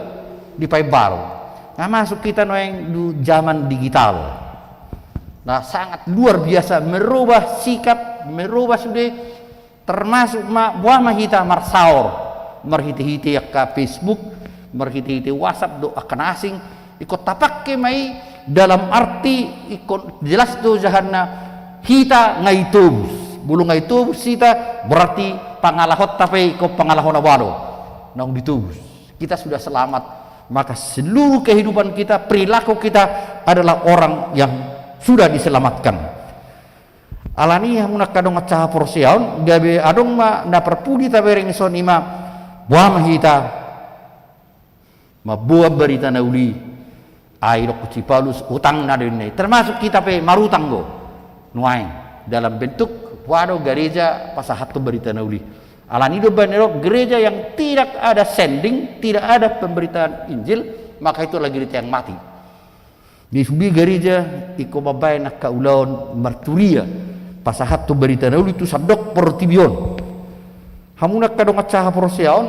dipaimbaru. Nga masuk hita nuaeng tu zaman digital. Nah, sangat luar biasa, merubah sikap, merubah sude, termasuk ma, boha ma hita marsaor, marhite-hite angka Facebook, marhite-hite WhatsApp dohot angka na asing, ingkon tapangke ma i dalam arti ingkon jelas do jahanna hita nga ditobus. Molo nga ditobus hita, berarti pangalahonta pe ingkon pangalaho na boha do, naung ditobus. Kita sudah selamat, maka seluruh kehidupan kita, perilaku kita adalah orang yang sudah diselamatkan. Alani i hamu na angka dongan sahaporseaon, gabe adong ma na parpudi tabereng dison, i ma, boha ma hita mamboan barita na uli, ai didok si Paulus utangna do ninna i. Termasuk hita pe marutang do nuaeng dalam bentuk boha do gareja pasahathon barita na uli. Alani i do umbahen didok gereja yang tidak ada sending, tidak ada pemberitaan Injil, maka itu adalah gereja yang mati. Di sude gareja ingkon mambaen angka ulaon marturia, pasahathon barita na uli tu sandok portibi on. Hamuna angka dongan sahaporseaon,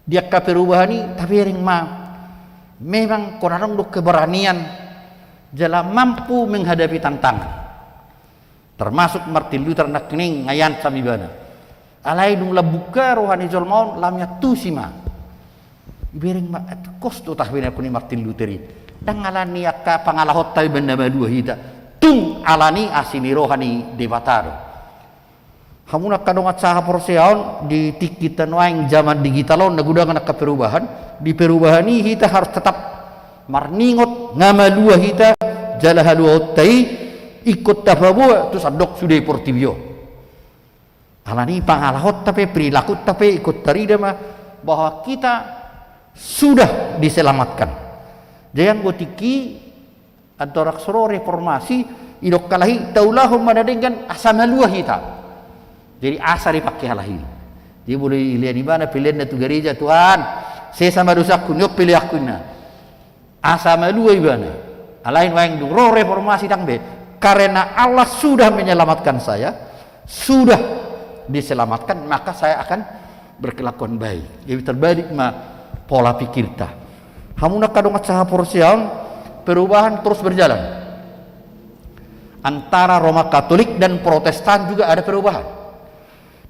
di angka perubahan i tabereng ma, memang hona adong do keberanian jala mampu menghadapi tantangan. Termasuk Martin Luther nangkining nga iansa ma ibana. Alai dung lam buka roha ni jolma on, lam iantusi ma. Ibereng ma, eh, kos do tahe na hona Martin Luther i. Ndang alani angka pangalahonta be na malua hita. Tung alani asi ni roha ni Debata do. Hamuna angka dongan sahaporseaon, di tingki nuaeng zaman digital on na godang angka perubahan, di perubahan i hita harus tetap marningot nga malua hita jala haluaonta i ingkon tapaboa tu sandok sude portibi on. Alani pangalahonta pe, perilakunta pe ingkon tarida ma bahwa kita sudah diselamatkan. Jadi anggo tingki Andorang so ro reformasi, didok halak i, taulahon ma na denggan asa malua hita. Jadi asa dipangke halak i. Jadi molo dilean ibana peleanna tu gareja, Tuhan, sesa ma dosangku, nion peleanku, ninna. Asa malua ibana. Alai nuaeng dung ro reformasi ndang be. Karena Allah sudah menyelamatkan saya, sudah diselamatkan, maka saya akan berkelakuan baik. Jadi terbalik ma pola pikirta. Hamuna angka dongan sahaporseaon, perubahan terus berjalan. Antara Roma Katolik dan Protestan juga ada perubahan.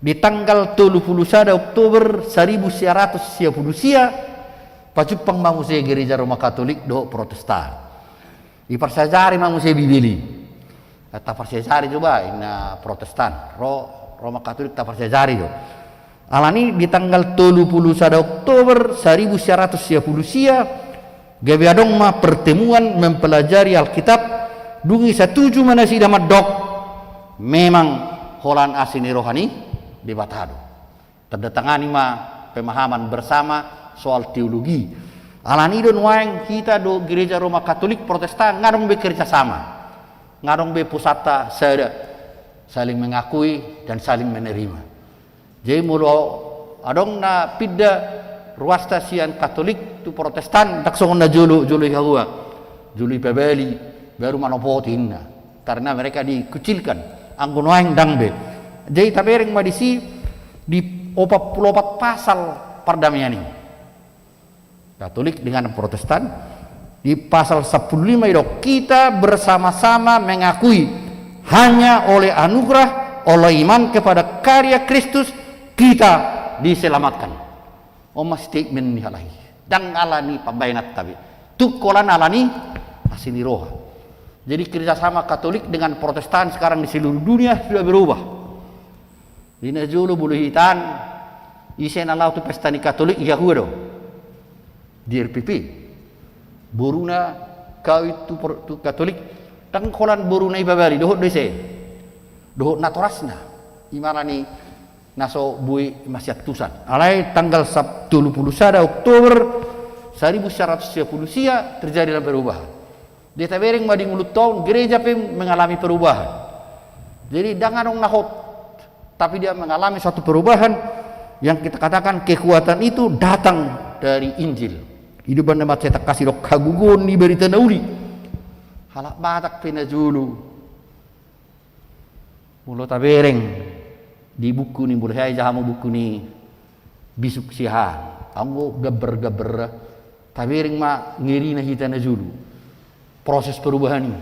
Di tanggal tolu pulu sada Oktober saribu sia ratus sia pulu sia, pajumpang ma muse gereja Roma Katolik dohot Protestan. Diparsiajari ma muse Bibel i. Taparsiajari jo ba, inna Protestan, ro, Roma Katolik taparsiajari jo. Alani di tanggal tolu pulu sada Oktober saribu sia ratus sia pulu sia, gabe adong ma pertemuan mempelajari Alkitab, dung i satuju ma nasida mandok, memang holan asi ni roha ni Debata do. Tandatangani ma pemahaman bersama soal teologi. Alani do nuaeng hita dohot gereja Roma Katolik, Protestan, nga adong be kerjasama. Nga adong be pusanta sada, saling mengakui dan saling menerima. Jadi molo adong na pinda ruasta sian Katolik tu Protestan, ndang songon na jolo, jolo i hagoa. Jolo i pabali, baru manopoti inna. Karena mereka dikucilkan. Anggo nuaeng ndang be. Jadi tabereng ma disi di opat pulu opat pasal pardamaian i. Katolik dengan Protestan, di pasal sampulu lima didok, kita bersama-sama mengakui hanya oleh anugerah, oleh iman kepada karya Kristus, kita diselamatkan. On ma statement ni halak i. Ndang alani pambaenanta be. Tung holan alani asi ni roha. Jadi kerjasama Katolik dengan Protestan sekarang di seluruh dunia sudah berubah. Di na jolo molo hita an, ise na laho tu pesta ni Katolik, i hagoa do. Di R P P. Boruna kawin tu, tu Katolik, ndang holan boruna i pabali, dohot do ise. Dohot natorasna. Ima alani na so boi masiantusan. Alai tanggal sap-, tolu pulu sada Oktober saribu sia ratus sia pulu sia terjadilah perubahan. Dia tabereng ma di ngolunta on, gereja pe mengalami perubahan. Jadi ndang adong na hot, tapi dia mengalami suatu perubahan yang kita katakan kekuatan itu datang dari Injil. I do umbahen na mansai tangkas didok hagogoon ni barita na uli. Halak Batak pe na jolo. Molo tabereng di buku ni, molo hea i jaha ma buku ni Bisuk Siahaan, anggo gambar-gambar, tabereng ma ngerina hita na jolo. Proses perubahan i.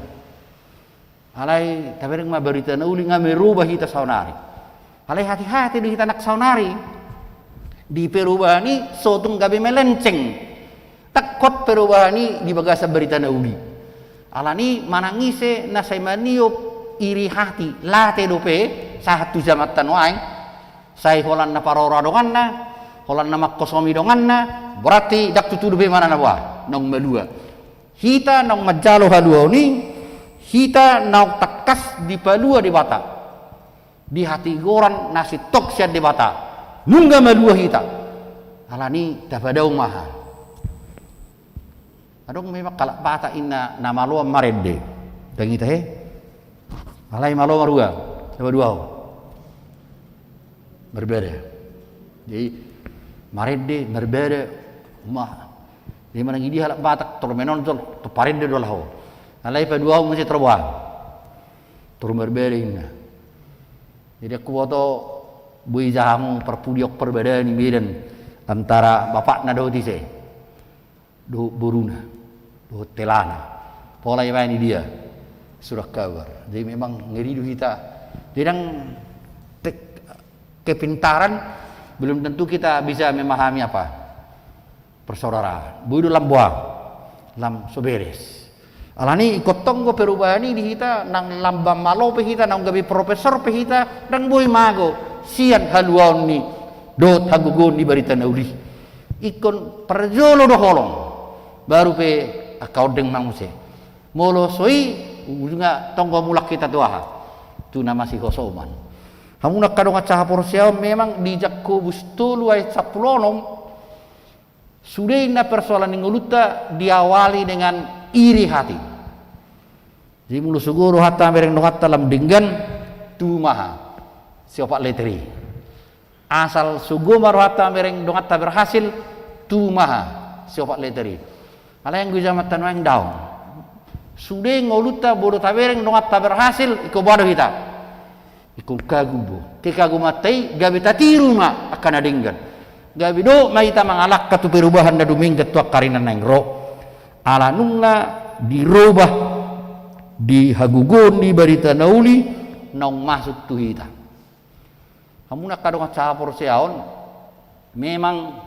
Alai tabereng ma barita na uli nga merubah hita saonari. Alai hati-hati do hita nang saonari. Di perubahan i so tung gabe melenceng. Ndang hot perubahan i di bagasan barita na uli. Alani manang ise na sai maniop iri hati, late dope sahat tu jamanta nuaeng, sai holan na parora donganna, holan na mangkosomi donganna, berarti ndang tutu dope imana na boha, naung malua. Hita naung manjalo haluaon i, hita naung tangkas dipalua Debata. Di hatigoran na sintong sian Debata. Nunga malua hita. Alani tapadaong ma aha. Adong memang halak Batak inna na maloan marende. Ndang i tahe. Alai malo marua. Sapaduahon. Marbada. Jadi marende, marbada, ma Jadi manang i dia halak Batak, tor menonjol, tor parende do laho. Alai paduahon muse tor boha. Tor marbere inna. Jadi angku boto boi jaha hamu parpudion parbadani Medan antara bapakna dohot ise. Dohot boruna. Dohot helana. Pola ibaen i dia. Surat kabar. Jadi memang ngeri do hita. Jadi dang tek-, kepintaran belum tentu kita bisa memahami apa. Persaudaraan. Boi do lam boha. Lam so beres. Alani ingkon tong do perubahan i di hita, nang lamba malo pe hita, naung gabe profesor pe hita, dang boi mago sian haluaon ni dohot hagogoon ni barita na uli. Ingkon parjolo do holong. Baru pe angka ondeng ma muse. Molo so i, ujungna tong do mulak hita tu aha. Tu na masihosoman. Hamu angka dongan sahaporseaon, memang di Jakobus tolu ayat sampulu onom, sude inna persoalan ni ngolunta diawali dengan iri hati. Jadi molo sogo rohanta mamereng donganta lam denggan, tubu ma aha. Siopat leter i. Asal sogo ma rohanta mamereng donganta berhasil, tubu ma aha. Siopat leter i. Alai anggo di jaman nuaeng daong. Sude ngolunta molo tabereng donganta berhasil, ingkon boha do hita. Ingkon kagum do. Kekagumanta i gabe tatiru ma angka na denggan. Gabe dohot ma hita mangalangka tu perubahan na dumenggan tu angka ari na naeng ro. Ala nunga dirobah di hagogoon ni barita na uli naung masuk tu hita. Hamu angka dongan sahaporseaon, memang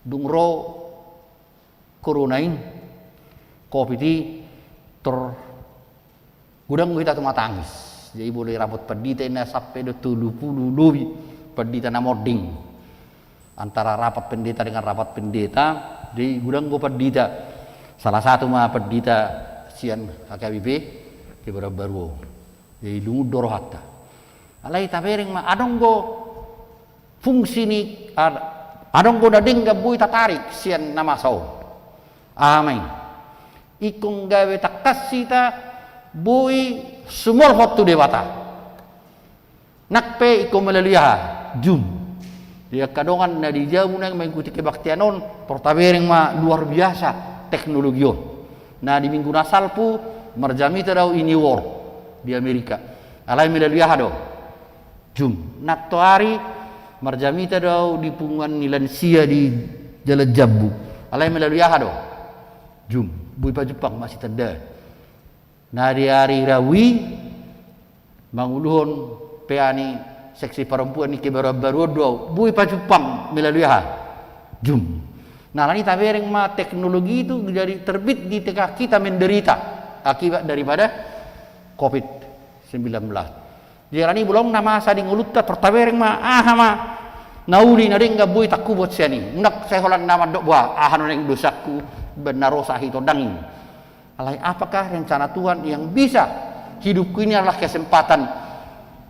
dung ro Corona i, Covid i, tor godang do hita tumatangis. Jadi molo rapot pandita inna sampe do tolu pulu lobi pandita na monding antara rapat pendeta dengan rapat pendeta. Jadi godang do pandita, salah satu ma pandita sian H K B P, Kebayoran Baru. Jadi lungun do rohanta. Alai tabereng ma, adong do fungsi ni, ad-, adong do na denggan boi tatarik sian na masa on. Aha ma i? Ingkon gabe tangkas hita boi sumolhot tu Debata. Nang pe ingkon melalui aha? Zoom. Di angka dongan na di jabu naeng mengikuti kebaktian on, tor tabereng ma luar biasa teknologi on. Na di minggu na salpu marjamita do au i New York di Amerika. Alai melalui aha do? Zoom. Nantoari marjamita do au di punguan ni lansia di Jalan Jambu. Alai melalui aha do? Zoom. Boi pajumpang ma sitandaan. Na di ari Rabu i manguluhon P A ni seksi perempuan ni Kebayoran Baru on do au. Boi pajumpang melalui aha? Zoom. Nah, alani tabereng ma teknologi itu jadi terbit di tengah kita menderita akibat daripada Covid sembilan belas. Jadi alani molo na masa di ngolunta tor tabereng ma, aha ma na uli na denggan boi tangkubuhon sian i. Unang sai holan na mandok, "Wah, aha nuaeng dosangku, baen na ro sahit on," dang i. Alai apakah rencana Tuhan yang bisa hidupku ini adalah kesempatan,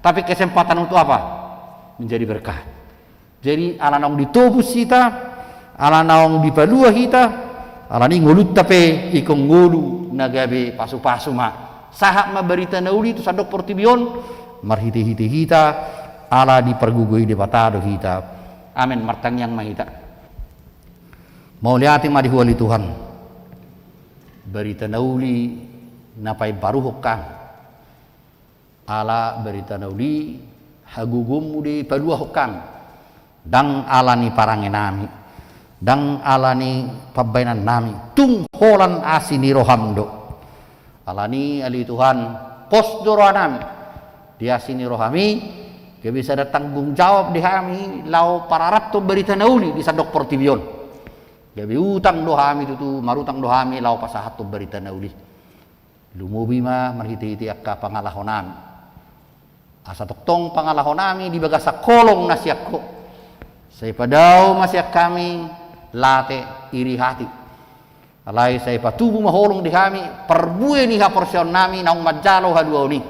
tapi kesempatan untuk apa? Menjadi berkat. Jadi ala naung ditobus hita, ala naung dipalua hita, alani ngolunta pe ingkon ngolu na gabe pasupasu ma. Sahat ma barita na uli tu sandok portibi on, marhitehite hita, ala dipargogoi Debata do hita. Amen. Martangiang ma hita. Mauliate ma di Ho ale Tuhan. Barita na uli na paimbaruhon hami. Ala barita na uli hagogoonmu do i paluahon hami. Ndang ala ni parangenami, ndang ala ni pambahenannami, tung holan asi ni roham do. Alani ale Tuhan, pos do rohanami. Di asi ni rohami, gabe sada tanggung jawab di hami laho pararathon barita na uli di sandok portibi on. Gabe utang do hami tutu, marutang do hami laho pasahathon barita na uli. Lumobi ma marhitehite angka pangalahonami. Asa tongtong pangalahonami di bagasan holong na sian Ho. Sai padao ma sian hami late iri hati. Alai sai patubu ma holong di hami, parbue ni haporseaonnami naung manjalo haluaon i.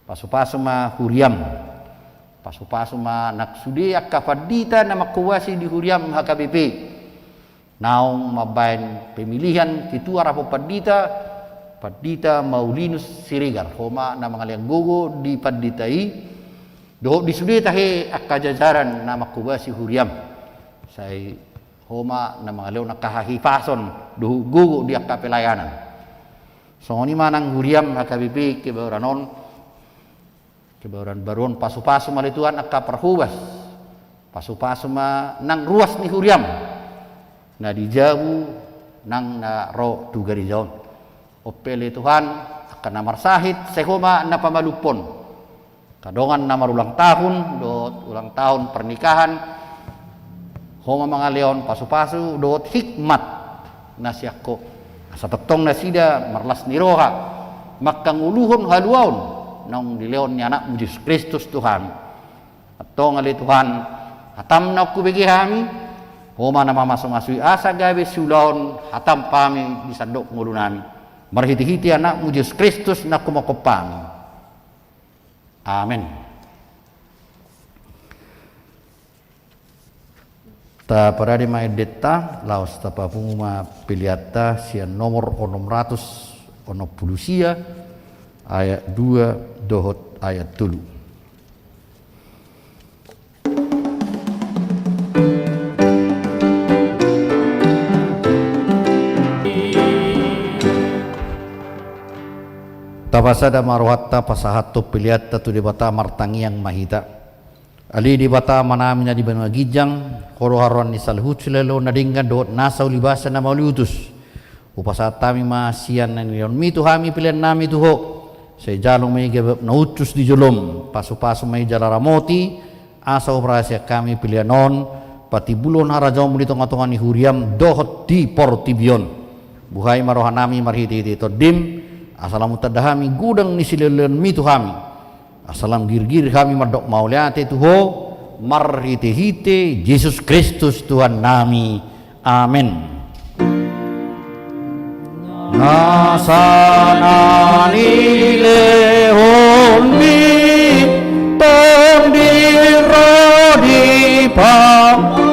Pasupasu ma huriam. Pasupasu ma nang sude angka pandita na mangkobasi di huriam H K B P. Naung mambaen pemilihan ketua rapot pandita, Pandita Maulinus Siregar, Ho ma na mangalean gogo di pandita i, dohot di sude tahe angka jajaran na mangkobasi huriam. Sai Ho ma na mangalehon angka hahipason dohot gogo di angka pelayanan. Songon i ma nang huriam H K B P kebayoran on, kebayoran baru on, pasupasu ma ale Tuhan angka parhobas. Pasupasu ma nang ruas ni huriam na di jabu nang na ro tu gareja on. On pe ale Tuhan, angka na marsahit, sai Ho ma na pamalumhon. Angka dongan na marulang tahun dohot ulang tahun pernikahan, Ho ma mangalehon pasupasu dohot hikmat na sian Ho, asa tongtong nasida marlas ni roha mangkangoluhon haluaon naung dilehon ni Anak-Mu Jesus Kristus tu hami. Antong ale Tuhan, hatam naung hubege hami, Ho ma na mamasu-masui asa gabe siulaon hatam hami di sandok ngolunami. Marhite-hite Anak-Mu Jesus Kristus na humongkop hami. Amen. Taparade ma endenta, laos tapapungu ma peleanta sian nomor onom ratus onom pulu sia, ayat dua dohot ayat tolu. Tapasada ma rohanta pasahathon peleanta tu Debata, martangiang ma hita. Ale Debata Amanami na di banua ginjang, Ho do haroroan ni saluhut silehon na denggan dohot nasa ulibasa na mauliutus. Hupasahat hami ma sian na nilehonmi tu hami peleannami tu Ho. Sai jalo ma i gabe na hushus di jolom, pasupasu ma i jala ramoti, asa huparhaseang hami pelean on patimbulhon harajaonmu di tonga-tonga ni huriam dohot di portibi on. Buhai ma rohanami marhite-hite Tondim, asa lam hutanda hami godang ni silehonlehonmi tu hami. Asa lam girgir hami mandok mauliate tu Ho, marhite-hite Jesus Kristus Tuhannami. Amen. Nasa na nilehonmi tondim ro di pamatangku.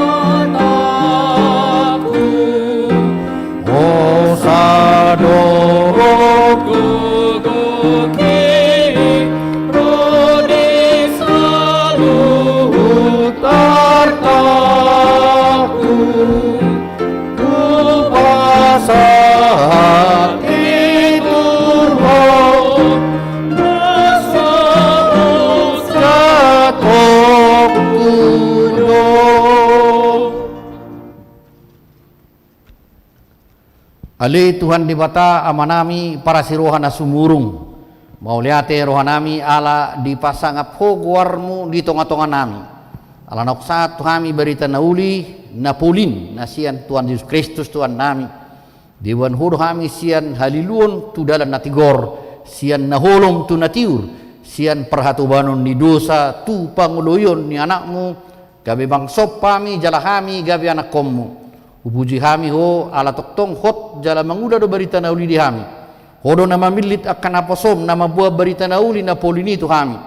Hosa do gogohi ro di saluhut artangku. Hupasahat i tu Ho, na saut jatokku do. Ale Tuhan Debata Amanami parasi roha na sumurung, mauliate rohanami ala dipasangap Ho goarmu di tonga-tonganami. Ala naung sahat tu hami barita na uli na polin na sian Tuhan Jesus Kristus Tuhannami. Diboan Ho do hami sian haliluon tu dalan na tigor, sian na holom tu na tiur, sian parhatobanon ni dosa tu pangoloion ni Anakmu, gabe bangsom hami jala hami gabe anakkonmu. Hupuji hami Ho ala tongtong hot jala mangula do barita na uli di hami. Ho do na mamillit angka naposom na mamboan barita na uli na polin i tu hami.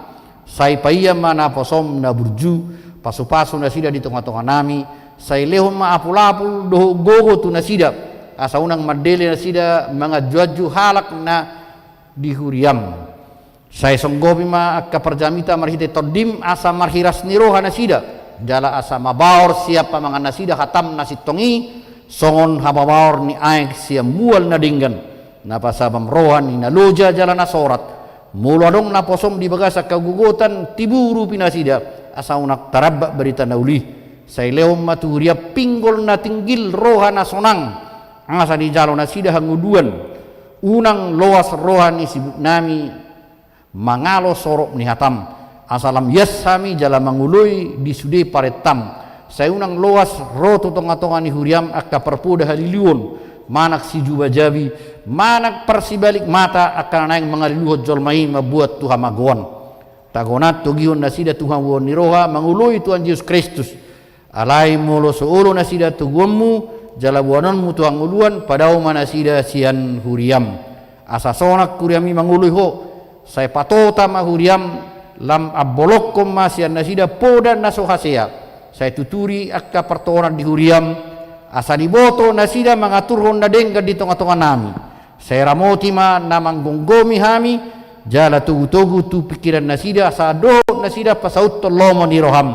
Sai paia ma naposom na burju, pasupasu nasida di tonga-tonganami, sai lehon ma apul-apul dohot gogo tu nasida, asa unang mandele nasida manganju-anju halak na di huriam. Sai songgopi ma angka parjamita marhite Tondim asa marhiras ni roha nasida, jala asa mabaor sian pamangan nasida hatam na sintong i, songon hapabaor ni aek sian mual na denggan, na pasabam roha ni na loja jala na sorat. Molo adong naposom di bagasan hagogotan, tibu urupi nasida, asa unang taramba barita na uli. Sai lehon ma tu huriam pinggol na tinggil, roha na sonang, asa dijalo nasida hangoluan. Unang loas roha ni sibuknami mangalo sorop ni hatam, asa lam ias hami jala mangoloi di sude parentam. Sai unang loas ro tu tonga-tonga ni huriam angka parpoda haliluon, manang sijuba jabi, manang parsibalik mata, angka na naeng mangaliluhon jolma i mamboan tu hamagoan. Tagonan togihon nasida tu hamuaon ni roha mangoloi Tuhan Jesus Kristus. Alai molo so olo nasida toguonmu jala boanonmu tu hangoluan, padao ma nasida sian huriam. Asa sonang huriam i mangoloi Ho. Sai patota ma huriam, lam ambolonghon ma sian nasida poda na so hasea. Sai tuturi angka partohonan di huriam, asa diboto nasida mangaturhon na denggan di tonga-tonganami. Sai ramoti ma na manggomgomi hami, jala togu-togu tu pingkiran nasida, asa dohot nasida pasauthon lomo ni roham.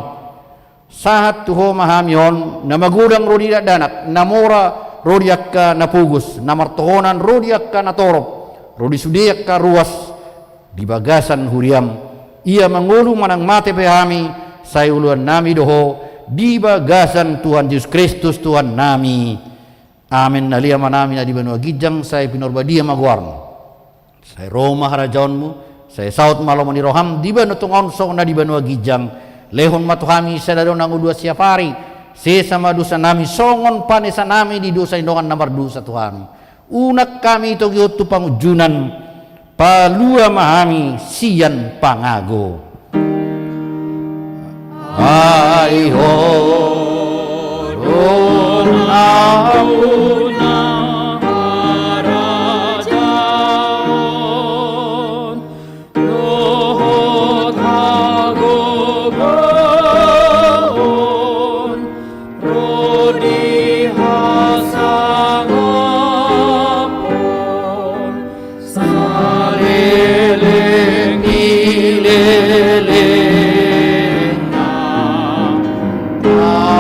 Sahat tu Ho ma hami on, na magodang ro di dakdanak, na mora ro di angka na pogos, na martohonan ro di angka na torop, ro di sude angka ruas, di bagasan huriaM. Ia mangolu manang mate pe hami, sai oloannami do Ho, di bagasan Tuhan Jesus Kristus Tuhannami. Amen. Ale Amanami na di banua ginjang, sai pinarbadia ma goarMu. Sai ro ma harajaonMu, sai saut ma lomo ni rohaM di banua tonga on songon na di banua ginjang. Lehon ma tu hami sadari on hangoluan siapari. Sesa ma dosanami songon panesanami di dosa ni dongan na mardosa tu hami. Unang hami togihon tu pangunjunan. Palua ma hami sian pangago. Ai Ho do nampuna harajaon dohot hagogoon ro di hasangapon saleleng ni lelengna. Amen.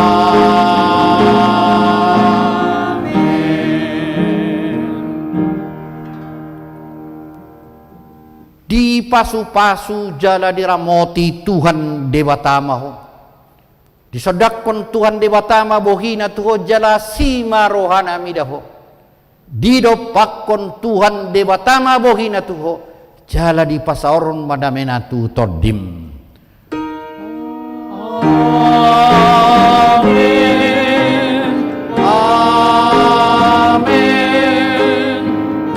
Dipasupasu jala diramoti Tuhan Debata ma ho. Disondangkon Tuhan Debata ma bohiNa tu ho jala asi ma rohaNa mida ho. Didompakkon Tuhan Debata ma bohiNa tu ho jala dipasaorhon ma dameNa tu tondim. Amen. Amen.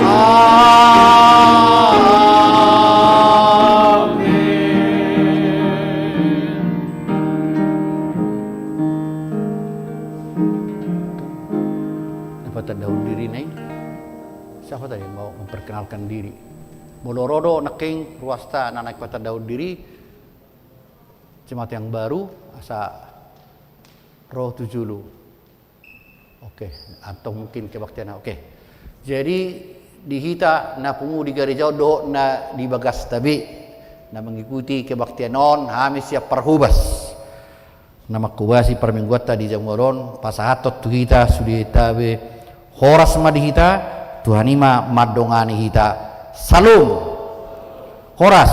Amen. Apa tanda diri nai? Siapa tadi yang mau memperkenalkan diri? Molo ro do nangkin ruasta na naeng patandahon diri, jemaat yang baru, asa ro tu julu. Oke, atau mungkin kebaktian. Oke. Jadi di hita na pungu di gareja on dohot na di bagasta be na mengikuti kebaktian on, hami siap parhobas. Na manghobasi parmingguanta di jamuan on, pasahathon tu hita sude tabe, horas ma di hita, Tuhan i ma mandongani hita. Salom. Horas.